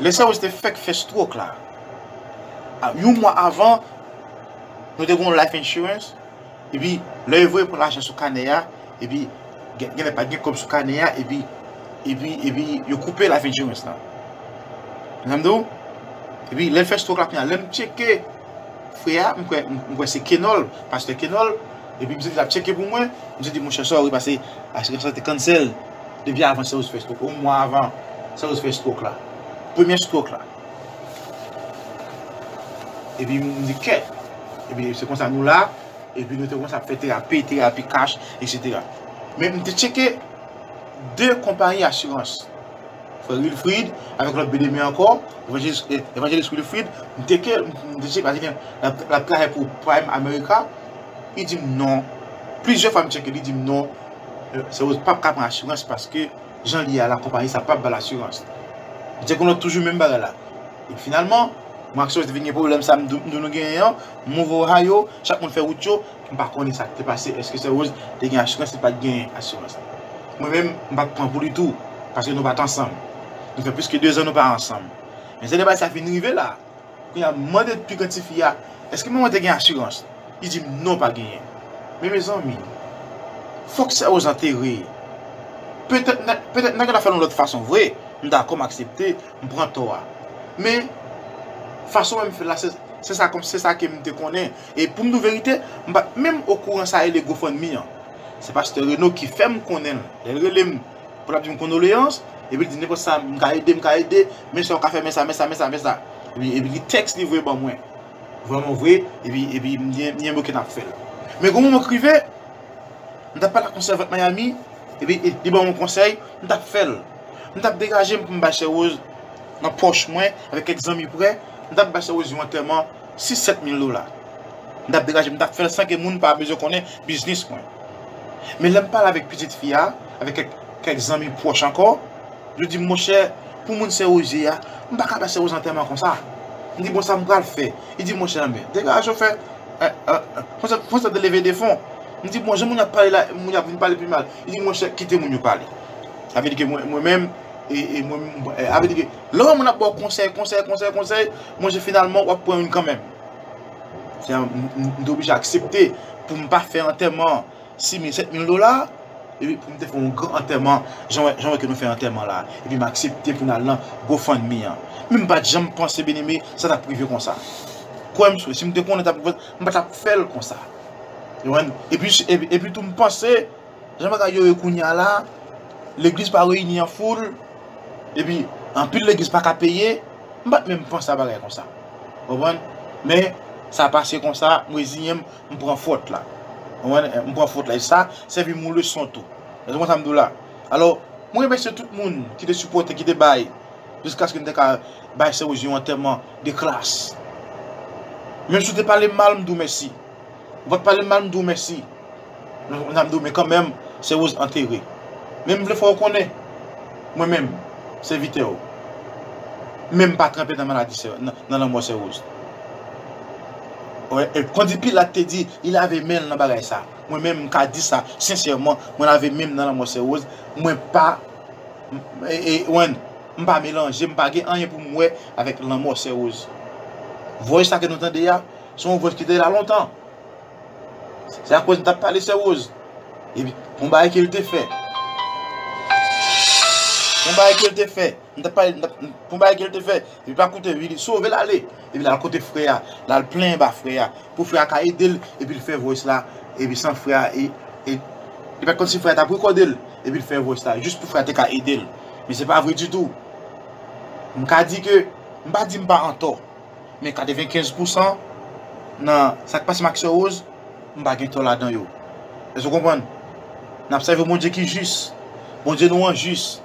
lè Sè Woz te fèk fè stroke la, a, yon mwa avan, nou te gon life insurance, epi lè yo voye pran lajan sou kanè a, epi gen, genlè pa t gen kòb sou kanè a, epi, epi, epi yo koupe life insurance lan. Konprann m di w? Epi lè l fè stroke la, kounye a, lè m tcheke frè a, m kwè, m, m kwè se Kenòl, pastè Kenòl, epi misye di l ap tcheke pou mwen, misye di, "Monchè, sorry, pase asiransan te cancel depi avan Sè Woz fè stroke, yon mwa avan Sè Woz fè stroke la, premye stroke la." Epi m di, "Kèt." Epi se konsa nou la, epi nou te kòmanse ap fè terapi, terapi cash, etsetera. Men m te tcheke de konpayi asirans. Frè Wilfrid, avèk lòt byeneme ankò, Evanjelis, Evanjelis Wilfrid, m teke, m te tcheke, paske l ap, l ap travay pou Prime America, li di m non. Plizyè fwa m tcheke, li di m non. Sè Rose p ap ka pran asirans paske jan li ye a la, konpayi sa p ap ba l asirans. Li te konn toujou menm bagay la. E finalman, mwen ak Sè Rose te vin gen pwoblèm sa m di nou genyen an, m ouvè Ohio, chak moun fè wout yo, m pa konnen sa k te pase, èske Sè Rose te gen asirans, li pa t genyen asirans. Mwen menm, m pa t pran pou li tou, paske nou pa t ansanm. Nou fè plis ke dezan nou pa ansanm. Men se lè bagay sa fin rive la, kounye a, m mande pi gran tifi a, èske manman te gen asirans? Li di m non, pa genyen. Men mezanmi, fòk Sè Rose antere. Petèt nèg, petèt nèg la fè l yon lòt fason vre, m dakò, m aksepte, m pran tò a. Men, fason mwen m fè l la, se, se sa kòm, se sa ke m te konnen. E pou m di w verite, m pa t menm okouran sa rele GoFundMe an. Se pastè Reno ki fè m konnen l. Lè l rele m, pou l ap di m kondoleyans, epi l di nenpòt sa m ka ede, m ka ede, men sa w ka fè, men sa, men sa, men sa, men sa. Epi, epi li tèks li voye ban mwen. Vrèman vre, epi, epi m di, m di, ok, n ap fè l. Men gon moman k rive, m t ap pale ak yon sèvant Miami, epi li ban mwen konsèy, m t ap fè l. M t ap degaje m pou m bay Sè Rose nan pòch mwen, avèk kèk zanmi prè, m t ap bay Sè Rose yon antèman sis, sèt mil dola. M t ap degaje, m t ap fè l san ke moun pa bezwen konnen biznis mwen. Men lè m pale avèk pitit fi a, avèk kèk, kèk zanmi pwòch ankò, yo di m, monchè, pou moun Sè Rose ye a, m pa ka bay Sè Rose antèman konsa. M di, bon, sa m pral fè? Li di, monchè, men, degaje w fè, eh, eh, eh, fon sòt, fon sòt de leve de fon. M di, bon, jan moun ap pale la, moun ap vin pale pi mal. Li di, monchè, kite moun yo pale. Sa vle di ke mwen, mwen menm, e, e mwen, e, sa vle di ke lè w wè moun ap ba w konsèy, konsèy, konsèy, konsèy, monchè, finalman, w ap pran youn kanmenm. Fè, m, m, m te oblije aksepte pou m pa fè antèman sis mil, sèt mil dola, epi pou m te fè yon gran antèman, jan wè, jan wè ke nou fè antèman la. Epi m aksepte pou n al nan GoFundMe an. Men m pa t janm panse, byeneme, sa t ap rive konsa. Kwè m, si m te konnen sa t ap rive, m pa t ap fè l konsa. Ou konprann? Epi, epi, epi tou, m panse, jan bagay yo ye kounye a la, legliz pa reyini an foul, epi anpil legliz pa ka peye, m pa t menm panse a bagay konsa. Ou konprann? Men, sa pase konsa, m reziyen m, m pran fòt la. Ou konprann? M pran fòt la. E sa, sèvi m yon leson tou. Ou konprann sa m di w la? Alò, mwen remèsye tout moun ki te sipòte, ki te bay, jiskaske m te ka bay Sè Rose yon antèman de klas. Menm si w te pale m mal, m di w mèsi. Ou pa t pale m mal, m di w mèsi. Mwen, mwen ap di w, men kanmenm, Sè Rose antere. Men m vle fè w konnen, mwen menm, sèvitè w, men m pa tranpe nan maladi Sè, nan, nan lanmò Sè Rose. Wè, e, kondi Pilat te di, li lave men l nan bagay sa. Mwen menm, m ka di sa, sensèman, mwen lave men m nan lanmò Sè Rose. Mwen pa, m, e, e, mwen, m pa melanje, m pa gen anyen pou m wè avèk lanmò Sè Rose. Vòy sa ke nou tande a, se yon vòy ki te la lontan. Se akoz m t ap pale Sè Rose. Epi, yon bagay ke l te fè. Yon bagay ke l te fè. M t ap pale, m t ap, yon bagay ke l te fè. Epi, pa koute, epi, li sove l ale. Epi, l al kote frè a. L al plenyen ba frè a. Pou frè a ka ede l. Epi, l fè voice la. Epi, san frè a, e, e, li pa t konn si frè a t ap rekòde l. Epi, l fè voice la. Jis pou frè a te ka ede l. Men se pa vre ditou. M ka di ke, m pa di m pa antò. Men katrevenkenz pousan nan sa k pase m ak Sè Rose, m pa gen tò ladan yo. Èske w konprann? N ap sèvi yon Bondye ki jis. Bondye nou an jis.